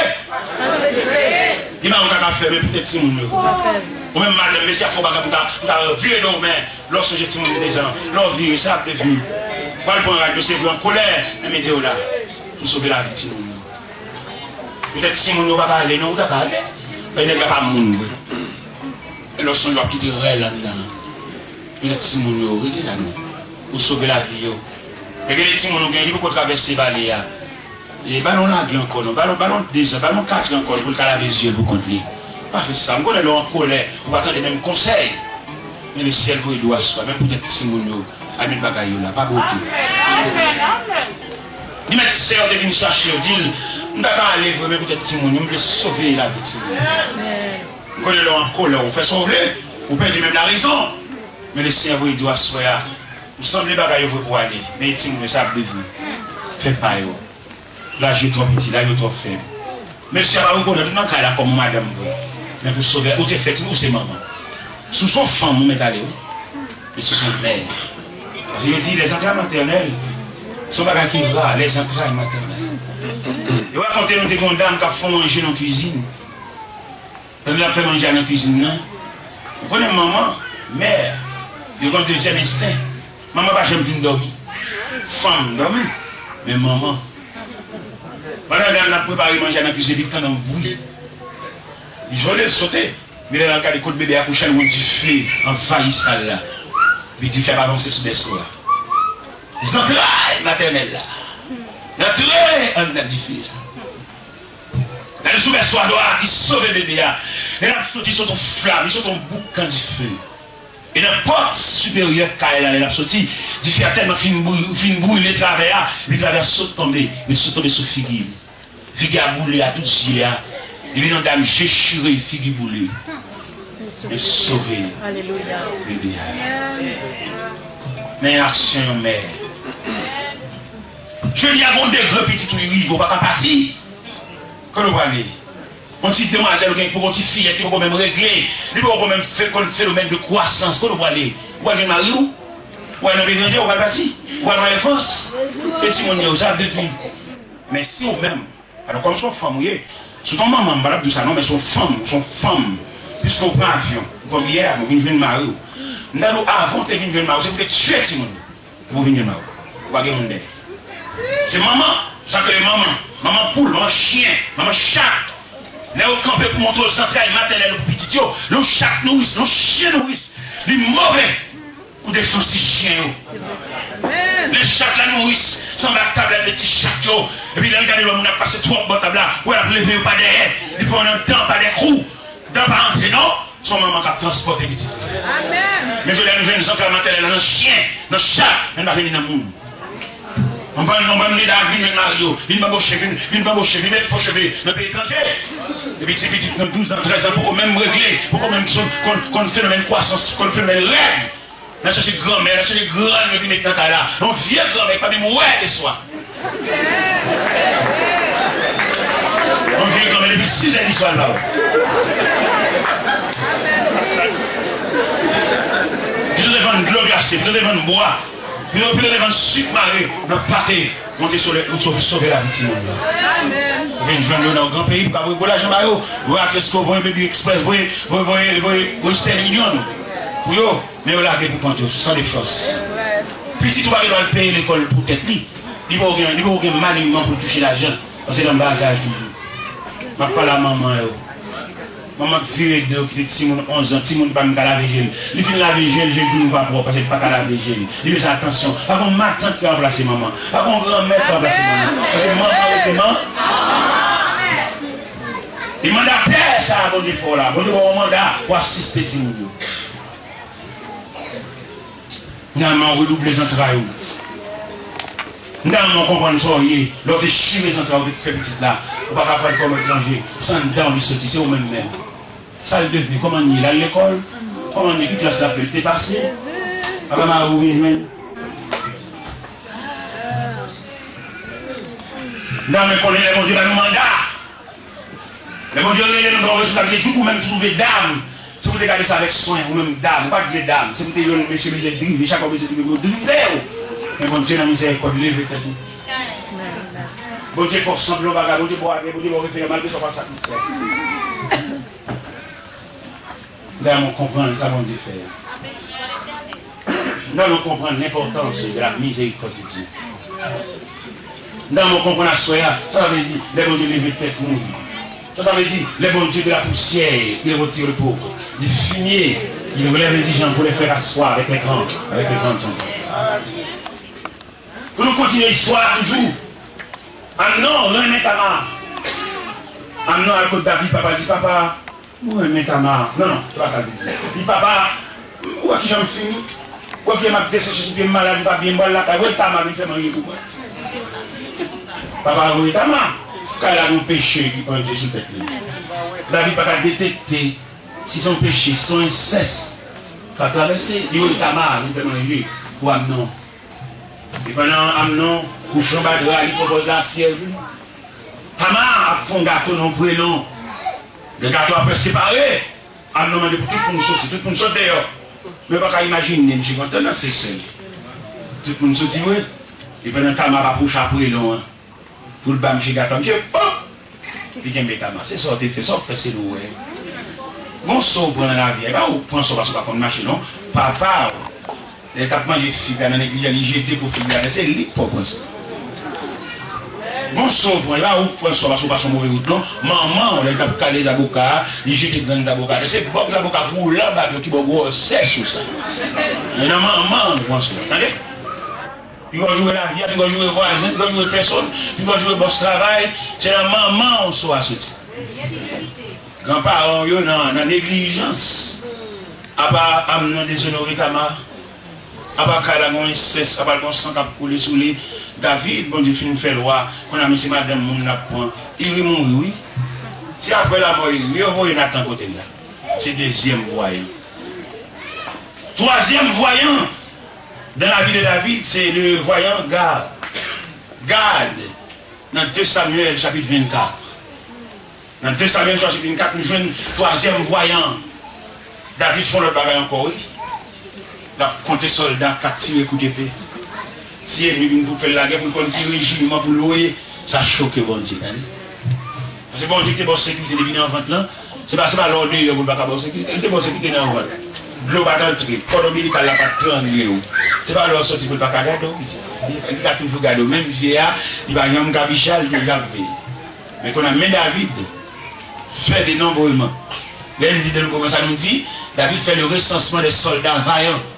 Li pa yon kaka fè, men poutèt timoun yo. Ou menm madanm, mesye a fè w bagay pou ta, pou ta vire do w, men lè w sonje timoun yo dezan, lè w vire, sa ap devni. W al pran rad yo, se vre an kolè, men mete yo la pou sove lavi timoun yo. Poutèt timoun yo pa ka ale, non, ou ta ka ale. Men nèg la pa moun vre. E lè w sonje w ap kite rèl anndan. Poutèt timoun yo, rete la non. Ou sove lavi yo. E gen de timoun ou gen, li poko travèse vale a. E ba l yon lagè ankò non. Ba l, ba l yon dezan, ba l yon katran ankò pou l ka lave zye l pou kont li. Pa fè sa. M konnen lè w an kolè, ou pa tande menm konsèy. Men Lesyèl voye dlo aswè, men poutèt timoun yo, al met bagay yo la, pa bote. Li mèt sè yo te vin chache yo, di l, m ta ka ale vre, men poutèt timoun yo, m vle sove lavi timoun yo. M konnen lè w an kolè, ou fè sa w vle, ou pèdi menm larezon. Men Lesyè voye dlo aswè a, ou sanble bagay yo vre pou ale, men timoun yo sa ap devni. Fè pa yo. Laj yo twò piti, laj yo twò fèb. Mesye a pa rekonèt ou nan kay la kòm yon madanm vre. Men pou sove, ou te fè timoun, ou se manman. Si w se yon fanm, ou mèt ale, wi. Men si w se yon mè. Paske yo di, les entrailles maternelles, se yon bagay ki ra, les entrailles maternelles. Yo rakonte nou te gen yon dam k ap fè yon manje nan kwizin. Pandan l ap fè manje a nan kwizin nan, ou konnen manman, mè, yo gen yon dezyèm ensten. Manman pa janm fin dòmi. Fanm dòmi, men manman. Pandan dam nan ap prepare manje a nan kwizin, epi l tande yon bri. Li vole, l sote. Men lè l al gade kot bebe a kouche a, l wè yon dife anvayi sal la. Epi dife a ap avanse sou bèso a. Zantray matènèl la. L antre anndan dife a. Lè l sou bèso a dwat, li sove bebe a. Lè l ap soti, sot yon flam, li sot yon boukan dife. E nan pòt siperyè kay la, lè l ap soti, dife a tèlman fin bri-, fin brile travè a, epi travè a sot tonbe, li sot tonbe sou figi l. Figi a boule a tout zye a. Li vin yon dam je chire, figi boule. Yo sove bebe a. Men aksyon yon mè. Jodi a, gen yon degre pitit ou rive, ou pa ka pati. Kote w prale? Yon ti demwazèl ou gen, poko, yon ti fiyèt ki poko menm regle, li poko menm fè, konn fenomèn de kwasans. Kote w prale? Ou pral jwenn mari w? Ou pral nan peyi etranje, ou pral pati? Ou pral nan Lafrans? E timoun yo, sa ap devni. Men si w menm, alò, kòm se yon fanm ou ye, si w te yon manman, m pa t ap di w sa non, men se yon fanm, se yon fanm, piske w pran avyon, ou pran biyè avyon, ou vin jwenn mari w. M ta di w, avan w te vin jwenn mari w, se pou w te tiye timoun. Ou vin jwenn mari w. Ou pa gen moun dèyè. Se manman, sa k rele manman. Manman poul, manman chen, manman chat. Lè yo kanpe pou montre w zantray matènèl ou pou pitit yo, lè yon chat nouris, lè yon chen nouris, li move pou defans ti chen yo. Lè chat la nouris, se anba tab la l met ti chat yo. Epi lè l gade lòt moun ap pase twòp bò tab la, ou wè l ap leve yo pa dèyè, li pran nan dan, pa dèyè kou. Dan pa antre non. Se yon manman k ap transpòte pitit li. Men jodi a, nou jwenn zantray matènèl la nan chen, nan chat, men l pa jwenn li nan moun. Yon bann, yon bann medam vin jwenn mari yo, vin banboche, vin, vin banboche, vin met fo cheve nan peyi etranje. Epi ti pitit nan douz an, trèz an, poko menm regle, poko menm konn, konn fenomèn kwasans, konn fenomèn règ. N al chèche granmè, n al chèche grann yo ki met nan kay la. Yon vye granmè ki pa menm wè leswa. Yon vye granmè depi sis è di swa l pa wè. Pito te vann dlo glase, pito te vann bwa, pito, pito te vann sik mare nan pate. Monte sole, ou sove, sove lavi timoun yo. Ou vin jwenn yo nan yon gran peyi, pou ka voye gwo lajan ba yo. Voye Atlesko, voye Baby Express, voye, voye, voye, voye Western Union pou yo. Men yo lage pou kont yo, san defans. Pitit ou pa gen dwa al peye lekòl pou tèt li. Li poko gen, li poko gen maniman pou l touche lajan. Paske l an bazaj toujou. M ap pale a manman yo. Manman k vire do, kite timoun onz an, timoun pa menm ka lave je l. Li fin lave je l, je l vin pa pwòp, paske l pa ka lave je l. Li bezwen atansyon. Pa gen yon matant ki ka ranplase manman. Pa gen yon granmè ki ka ranplase manman. Paske manman rete man-, e mandatè sa a Bondye fè w la. Bondye ba w yon manda pou asiste timoun yo. Finalman, ou redouble zantray ou. Finalman, ou konprann sa w ye. Lè w te chire zantray ou, ou te fè pitit la, ou pa ka pran l kòm etranje. Se anndan w li soti, se ou menm menm. Sa l devni? Kòman l ye? L al lekòl? Kòman l ye? Ki klas l ap fè? L te pase? Apa mari w vin jwenn? Finalman, konnen lè Bondye ba nou manda. Lè Bondye rele nou, ba w responsablite, jou ou menm ki twouve dam, se Pou te gade sa avèk swen, ou menm dam, ou pa t vle dam. Se pou te youn mesye bezwen drive, chak fwa bezwen drive, pou yo drive w. Men Bondye nan mizèrikòd li leve tèt li. Bondye fè w sanble yon bagay, Bondye ba w agè, Bondye ba w refere, malgre sa w pa satisfè. Dayè, mwen konprann sa Bondye fè a. Dayè, mwen konprann lenpòtans de la mizèrikòd de Dye. Dayè, mwen konprann aswè a, sa sa vle di, lè Bondye leve tèt moun. Sa sa vle di, lè Bondye de la poussière, il retire le pauvre. Du fumier, il relève l'indigent pour les faire asseoir avec les grands, avec les grandes gens. Pou nou kontinye istwa a toujou. Amnon renmen Tama. Amnon al kot David, papa l di, papa, mwen renmen Tama. Non, non, se pa sa l te di. Li, papa, ou wè kijan m fini? Ou wè kijan m ap deseche sou pye m, malad, m pa byen, m pral lakay. Voye Tama vin fè manje pou mwen. Papa voye Tama. Kay la gen yon peche ki pandye sou tèt li. David pa ka detekte si se yon peche, si se yon ensès k ap travèse. Li voye Tama vin fè manje pou Amnon. E pandan Amnon kouche anba dra, li pran pòz lafyèv li. Tama ap fè yon gato nan yon prelon. Lè gato a prèske pare, Amnon mande pou tout moun soti. Tout moun sot deyò. Men yo pa ka imajine misye kontan nan Sesèl. Tout moun soti vre. E pandan Tama ap apwoche a prelon an, pou l ba misye gato a, misye, pòp! Li kenbe Tama. Se sa w te fè, sa w fè, se nou wè. Gon so w pran nan lavi a, e pa ou k pran so paske w pa konn mache, non. Papa w, lè l t ap manje fig la nan neglijans, li jete po fig la, se li k fè w pran so. Gon so w pran, e pa ou k pran so paske w pase yon move wout, non. Manman w, lè l t ap kale zaboka a, li jete grenn zaboka a, se bòk zaboka gwo lanbat yo ki ba w gwosès ou sa. E nan manman w, ou pran so. Tande? Piga w joure lavi a, piga w joure vwazen, piga w joure pèsonn, piga w joure bòs travay, se nan manman w so a soti. Granparan w yo nan, nan neglijans. Apa Amnon dezonore Tama, apa kay la gon ensès, apa l gon san k ap koule sou li. David, Bondye fin fè l wa, kounye a men se madanm moun l ap pran. Iri mouri, wi. Se apre lanmò Iri, wi, yo voye Natan kote l la. Se dezyèm vwayan. Twazyèm vwayan dans la vie de David, c'est le voyant Gad. Gad, nan de Samyèl, chapit vennkat. Nan de Samyèl, chapit vennkat, nou jwenn twazyèm vwayan. David fè yon lòt bagay ankò, wi. L ap konte sòlda k ap tire kout epe. Si ènmi vin pou fè l lagè, pou l konn ki rejiman pou l voye, sa choke Bondye, tande. Paske Bondye ki te ba w sekirite depi nan vant lan, se pa, se pa lè w deyò pou l pa ka ba w sekirite. Li te ba w sekirite nan vant. Dlo pa t antre, kòd onbilikal la pa t trangle w. Se pa lè w soti pou l pa ka gade w, mesye. Li, li ka toujou gade w. Menm je a, li pa janm ka ficha l, li toujou ap veye. Men kounye a, men David fè denonbreman. Lè n di denonbreman, sa nou di, David fè le recensement des soldats vaillants.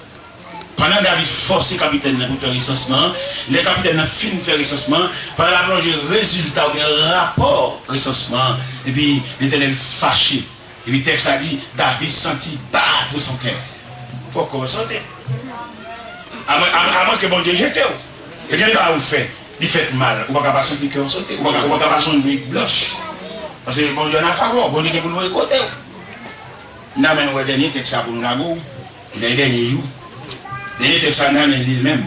Pandan David fòse kapitèn nan pou l fè resansman an, lè kapitèn nan fin fè resansman an, pandan l ap lonje rezilta oubyen rapò resansman an, epi Letènèl fache. Epi tèks la di, David sentit battre son cœur. Poko sote. Amwen, amwen, amwen ke Bondye jete w. E gen de bagay ou fè, li fèt mal. Ou pa ka pa santi kè w sote. Ou pa ka, ou pa ka pase yon nwit blanch. Paske Bondye an a favè w. Bondye gen pou l voye kote w. N a menm wè dènye tèks la pou nou lage w. Nan dènye jou. Dènye tèks la nan men li menm.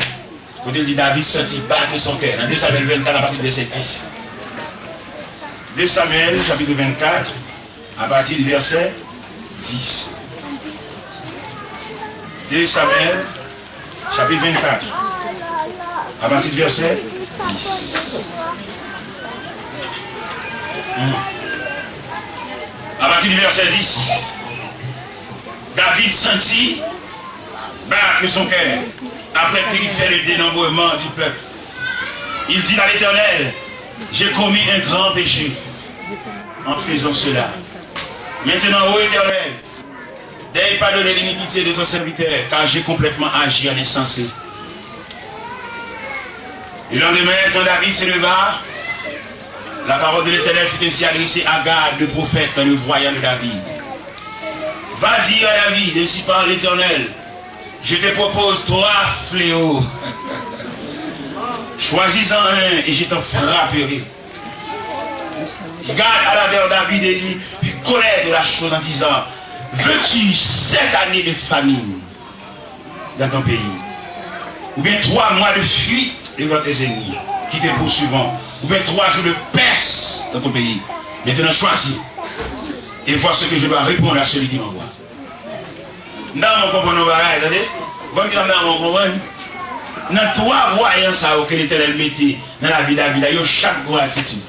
Kote l di David santi battre son cœur. Nan de Samyèl vennkat, apati de vèsè dis. De Samyèl, chapit vennkat, apati de vèsè dis. De Samyèl, chapit vennkat, apati de vèsè dis. Hmm. Apati de vèsè dis. David santi battre son cœur après qu'il eut fait le dénombrement du peuple. Il dit à l'Éternel, j'ai commis un grand péché en faisant cela. Maintenant, ô Éternel, daigne pardonner l'iniquité de ton serviteur, car j'ai complètement agi en insensé. Le lendemain, quand David se leva, la parole de l'Éternel fut ainsi adressée à Gad, le prophète, le voyant de David. Va dire à David, ainsi parle l'Éternel, je te propose trois fléaux. Choisis-en un et je t'en frapperai. Gad alla vers David et il fit connaître la chose en disant, veux-tu sept années de famine dans ton pays, ou bien trois mois de fuite devant tes ennemis qui te poursuivront, ou bien trois jours de peste dans ton pays. Maintenant choisis et vois ce que je dois répondre à celui qui m'envoie. M ta renmen w konprann yon bagay, tande. Ou konn kisa m ta renmen w konprann? Nan twa vwayan sa yo ke Letènèl mete nan lavi David la, yo chak gen yon atitid.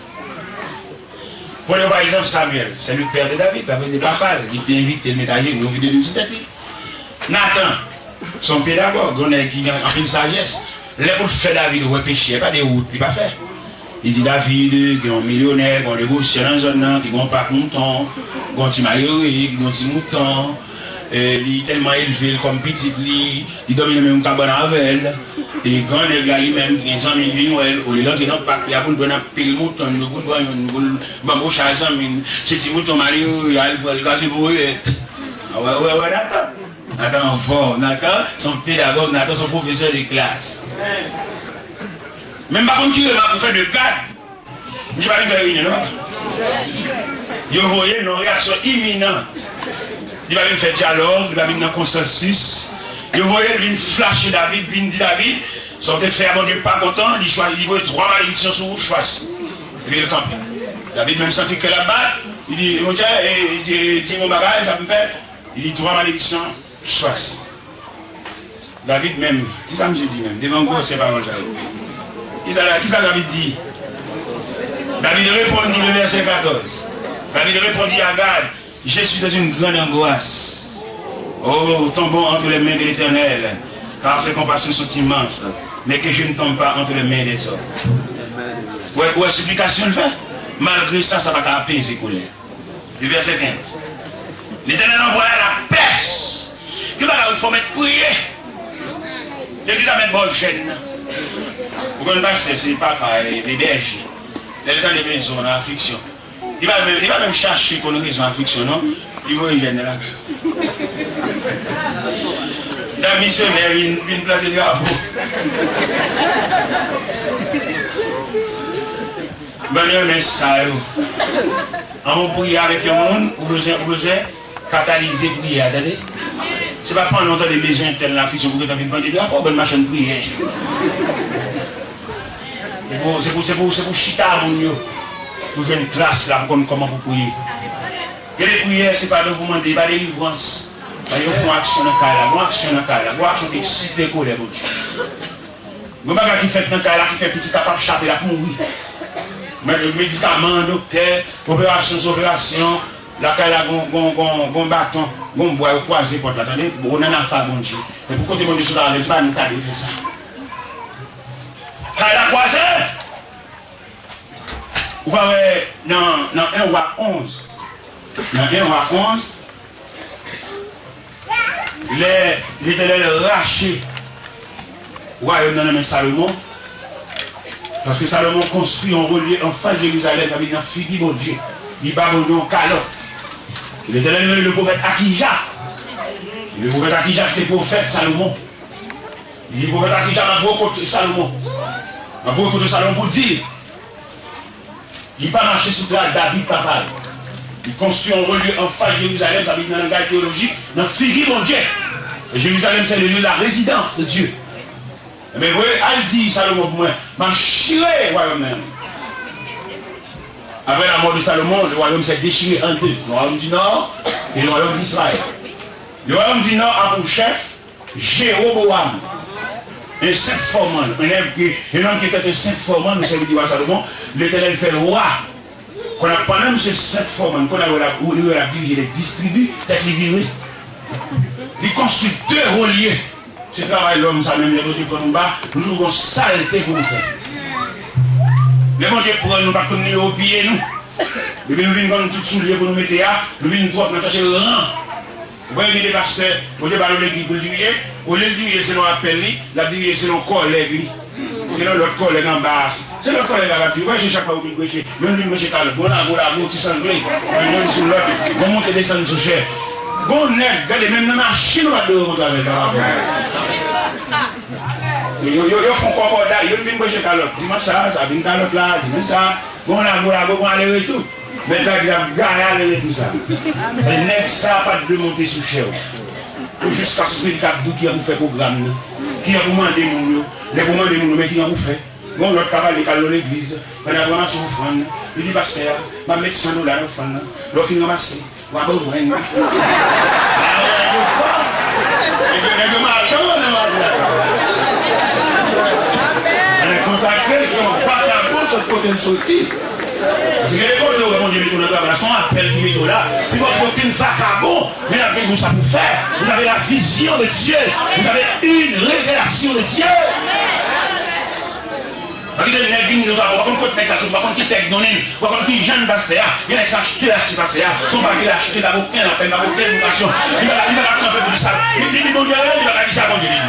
Pran pa egzanp Samyèl, c'est le père de David, sa vle di papa l, li te envite l met ajenou, li vide lwil sou tèt li. Natan, se yon pedagòg, yon nèg ki gen anpil sajès. Lè pou l fè David wè peche a, pa de wout li pa fè. Li di David, gen yon milyonè, gen yon negosyan nan zòn nan, ki gen yon pak mouton, gen yon ti malere, ki gen yon ti mouton. E, li tèlman elve l kòm pitit li, li dòmi nan menm kabann avè l. E grannèg la li menm, ki gen zanmi l vin wè l, olye l antre nan pak li a pou l jwenn anpil mouton, pou l pran youn, pou l banboche a zanmi l. Se ti mouton malere a, li pran l kraze pou rèt. A wè, wè, wè, Natan. Natan anfòm. Natan se yon pedagòg, Natan se yon pwofesè de klas. Men m pa konn ki remak ou fè de gad. Misye pa vin fè reyinyon, non. Yo voye l nan reyaksyon iminan. Li pa vin fè dyalòg, li pa vin nan konsansis. Yo voye l vin flache David, vin di David, sa w te fè a Bondye pa kontan, li chwazi, li voye twa malediksyon sou ou, chwazi. Epi l kanpe. David menm santi kè l ap bat, li di, monchè, e, e, di, di m yon bagay, sa m fè. Li di twa malediksyon, chwazi. David menm, kisa misye di menm? Devan gwosè pawòl sa yo. Kisa, kisa David di? David répondit, le verset quatorze. David répondit à Gad, je suis dans une grande angoisse. Oh, tombons entre les mains de l'Éternel, car ses compassions sont immenses, mais que je ne tombe pas entre les mains des hommes. Ou wè, ou wè siplikasyon l fè? Malgre sa, sa pa ka apeze kolè. Le verset quinze. Letènèl anvoya lapès. Gen bagay ou fò mèt priye. Legliz la mèt ba w jèn nan. Ou konn pastè se papa e, e bèje. Lè l tande bezwen nan afliksyon, li pa menm, li pa menm chache konn rezon afliksyon non. Li voye jèn nan lakay. Dam misyonè vin, vin plante drapo. Ban yo men sa yo. Anvan w priye avèk yon moun, ou bezwen, ou bezwen katalize priyè a, tande. Se pa pandan w tande bezwen entèl nan afliksyon pou gentan vin pante drapo, bann machann priyè. Se pou, se pou, se pou, se pou chita moun yo, pou jwenn gras la, pou konn kòman pou priye. Gen de priyè, se pa pou mande, pa delivrans. Pa yo fè yon aksyon nan kay la, gon aksyon nan kay la, gon aksyon ki eksite kolè Bondye. Gon bagay ki fèt nan kay la ki fè pitit la p ap chape, l ap mouri. Men medikaman, doktè, operasyon sou operasyon, lakay la gon, gon, gon, gon baton, gon bwa, yo kwaze pòt la, tande? Bon, nan afa Bondye. Men pou kote Bondye sot avè l, se pa nou k ta dwe fè sa. Kay la kwaze! Ou ka wè nan, nan en Wa onz. Nan en Wa onz, lè Letènèl rache wayòm nan nan men Salomon, paske Salomon konstwi yon relye anfas Jerizalèm, sa vle di nan figi Bondye. Li ba Bondye yon kalòt. Letènèl rele le pwofèt Akija. Le pwofèt Akija ki te pwofèt Salomon. Li di pwofèt Akija, m ap rekoute Salomon. M ap rekoute Salomon pou di, li pa mache sou tras David, papa l. Li konstwi yon relye anfas Jerizalèm, sa vle di nan langaj teyolojik, nan figi Bondye. Jerizalèm, c'est le lieu de la résidence de Dieu. Ebyen, voye al di Salomon pou mwen, m ap chire wayòm nan. Après la mort de Salomon, le royaume s'est déchiré en deux, le royaume du nord et le royaume d'Israël. Le royaume du nord a pour chef Jéroboam, un simple foreman, un homme qui, un homme qui était un simple foreman, nou sèvi di wa Salomon, Letènèl fè l wa. Kounye a, pandan misye senp foreman, kounye a, l wè l ap, l wè l ap dirije de dis tribi, tèt li vire. Li konstwi de relye. Se travay lòm sa menm, lè Bondye pran nou ba, nou toujou gon salte pou nou fè. Lè Bondye pran nou, pa t konn nimewo pye nou. Depi nou vin konn tout soulye pou nou mete a, nou vin twòp, n ap chache ran. Ou wè gen de pastè, Bondye ba l yon legliz pou l dirije, olye l dirije selon apèl li, l ap dirije selon kòlèg li. Selon lòt kòlèg anba a. Se lòt kòlèg la k ap dirije. Ou wè se chak fwa ou vin preche, youn vin preche kalòt, gon lago lago, ti sangle, youn sou lòt, gon monte desann sou chè. Gon nèg, gade, menm nan machin ou ap dwe rankontre avè l, pa rapò. Yo, yo, yo fè yon kòkòday, youn vin preche kalòt. Dimanch sa, sa vin kalòt la, dimanch sa, gon lago lago, gon ale retou. Mèt la di l ap gaye ale retou sa. Men nèg sa pa t dwe monte sou chè w. Pou jiskaske li ka di w kijan pou fè pwogram nan, kijan pou mande moun yo. Lè pou mande moun yo, men kijan pou fè. Gon lòt ka pale k al nan legliz, pandan l ap ranmase ofrann nan, li di pastè a, m ap met san dola nan ofrann nan. Lè w fin ranmase, w a ban mwen. Alò, yo fò. sòt kote l soti. Paske gen de kote ou wè Bondye mete w nan travay la, se yon apèl ki mete w la. Pi pa gen okenn vakabon, men l ap gen sa pou fè. Vous avez la vision de Dieu. Vous avez une révélation de Dieu. Pa kite nèg vin nou sa, ou pa konn kot nèg sa soti, ou pa konn ki tèks donnen, ou pa konn ki jan pastè a, gen nèg sa achte, achte pastè a, se yon bagay l achte, pa gen okenn apèl, pa gen okenn vokasyon. Li pa ka, li pa ka kanpe pou di sa. Li, li, li Bondye rele, li pa ka di sa Bondye li di.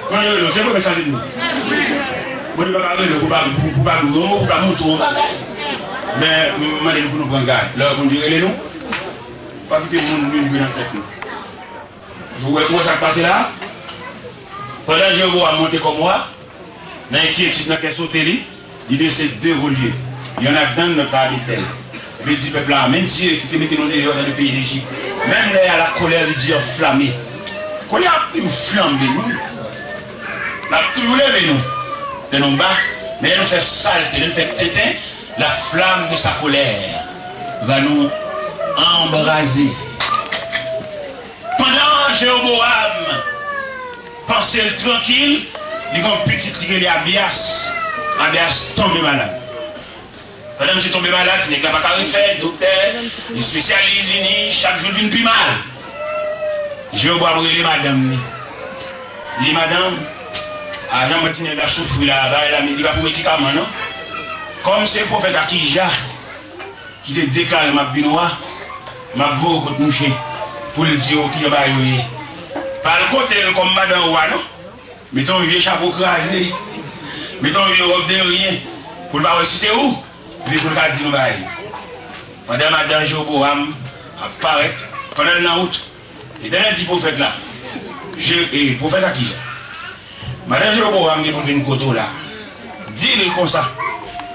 Bondye rele, se vre sa li di. Bondye pa ka rele pou pa, pou, pou pa di w, pou pa montre w yon bagay. Men, m mande nou pou nou pran gad. Lè Bondye rele nou, pa kite moun vin jwe nan tèt nou. Ou wè, ou wè sa k pase la? Pandan Jewobowam monte kòm wa, nan enkyetid nan kè sote li, li deside de vo lye. Il y en a dans notre âme, dit-elle. Epi l di pèp la, men Dye ki te mete nou deyò nan le peyi Lejip, menm lè a la colère li di anflame. Kolè ap toujou flanbe, wi. L ap toujou leve nou. Lè nou ba, men lè nou fè salte, lè nou fè tenten, la flamme de sa colère va nous embraser. Pandan Jewobowam panse l trankil, li gen yon pitit li rele Abyas. Abyas tonbe malad. Pandan misye tonbe malad, ti nèg la pa ka refè, doktè, espesyalis vini, chak jou l vin pi mal. Jewobowam rele madanm li. Li di, madanm, a jan m wè ti nèg la soufri la, bagay la, li pa pou medikaman non. Kòm se pwofèt Akija ki te deklare m ap vin wa, m ap voye w kot mouche pou l di w kijan bagay yo ye. Pa al kote l kòm madan wa non. Mete yon vye chapo kraze, mete yon vye wòb de ryen, pou l pa wè si se ou, epi pou l ka di nou bagay. Pandan madan Jewobowam ap parèt, pandan l nan wout, Letènèl di pwofèt la, Je, e, pwofèt Akija, madan Jewobowam gen pou l vin kote w la. Di l konsa,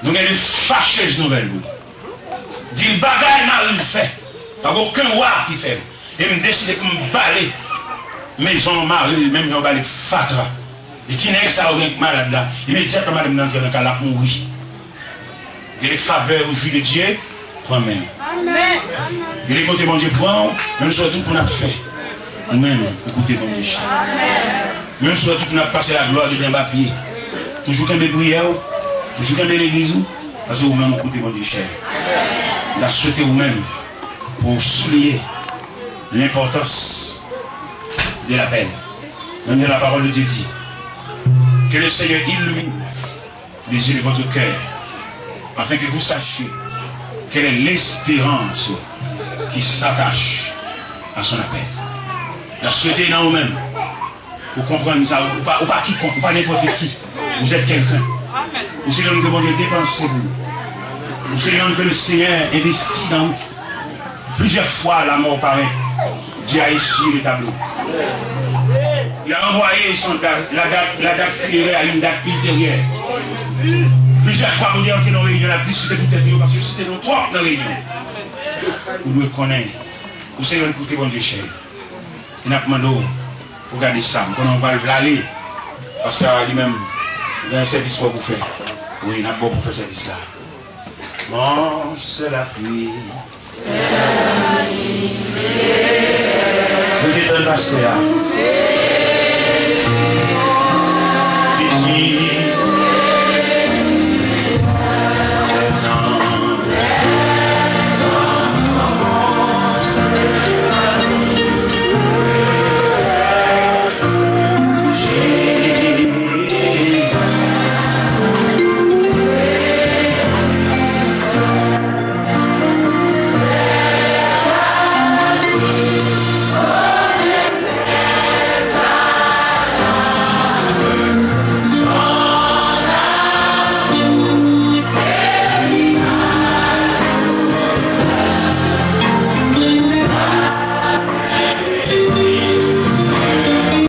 nou gen de fachèz nouvèl pou ou. Di l bagay mari l fè, pa gen okenn wa ki fè l. E m deside pou m bale mezon mari l, menm jan w bale fatra. E ti nèg sa yo gen malad la, imedyatman madanm nan antre nan kay la, l ap mouri. Gen de favè ou jwi de Dye, pran men. Amèn. Gen de kote Bondye pran w, menm si w wè tout moun ap fè. Ou menm, ou koute Bondye. Menm si w wè tout moun ap pase laglwa, gen anba pye. Toujou kenbe priyè w, toujou kenbe legliz ou, paske ou menm ou koute Bondye chè. M ta swete ou menm pou w souliye l'importance de l'appel. Même la parole de Dieu dit que le Seigneur illumine les yeux de votre cœur, afin que vous sachiez quelle est l'espérance qui s'attache à son appel. La swete nan ou menm, ou konprann sa, ou pa, ou pa kikonk, ou pa nenpòt ki. Vous êtes quelqu'un. Ou se youn ke Bondye depanse pou ou. Ou se youn ke le Seigneur investi dans vous. Plusieurs fois la mort paraît. Dieu a essuyé le tableau. Il a envoyé son date, la date, la date funéraire à une date ultérieure. Plizyè fwa Bondye antre nan reyinyon, l ap diskite pou tèt li yo, paske yo site non twòp nan reyinyon. Ou dwe konnen, ou se youn koute Bondye chè. E n ap mande w pou gade sa. M konnen w pral vle ale, paske li menm, li gen sèvis pou w fè. Wi, n ap ba w pou fè sèvis la. Mon seul appui. Rete tann pastè a.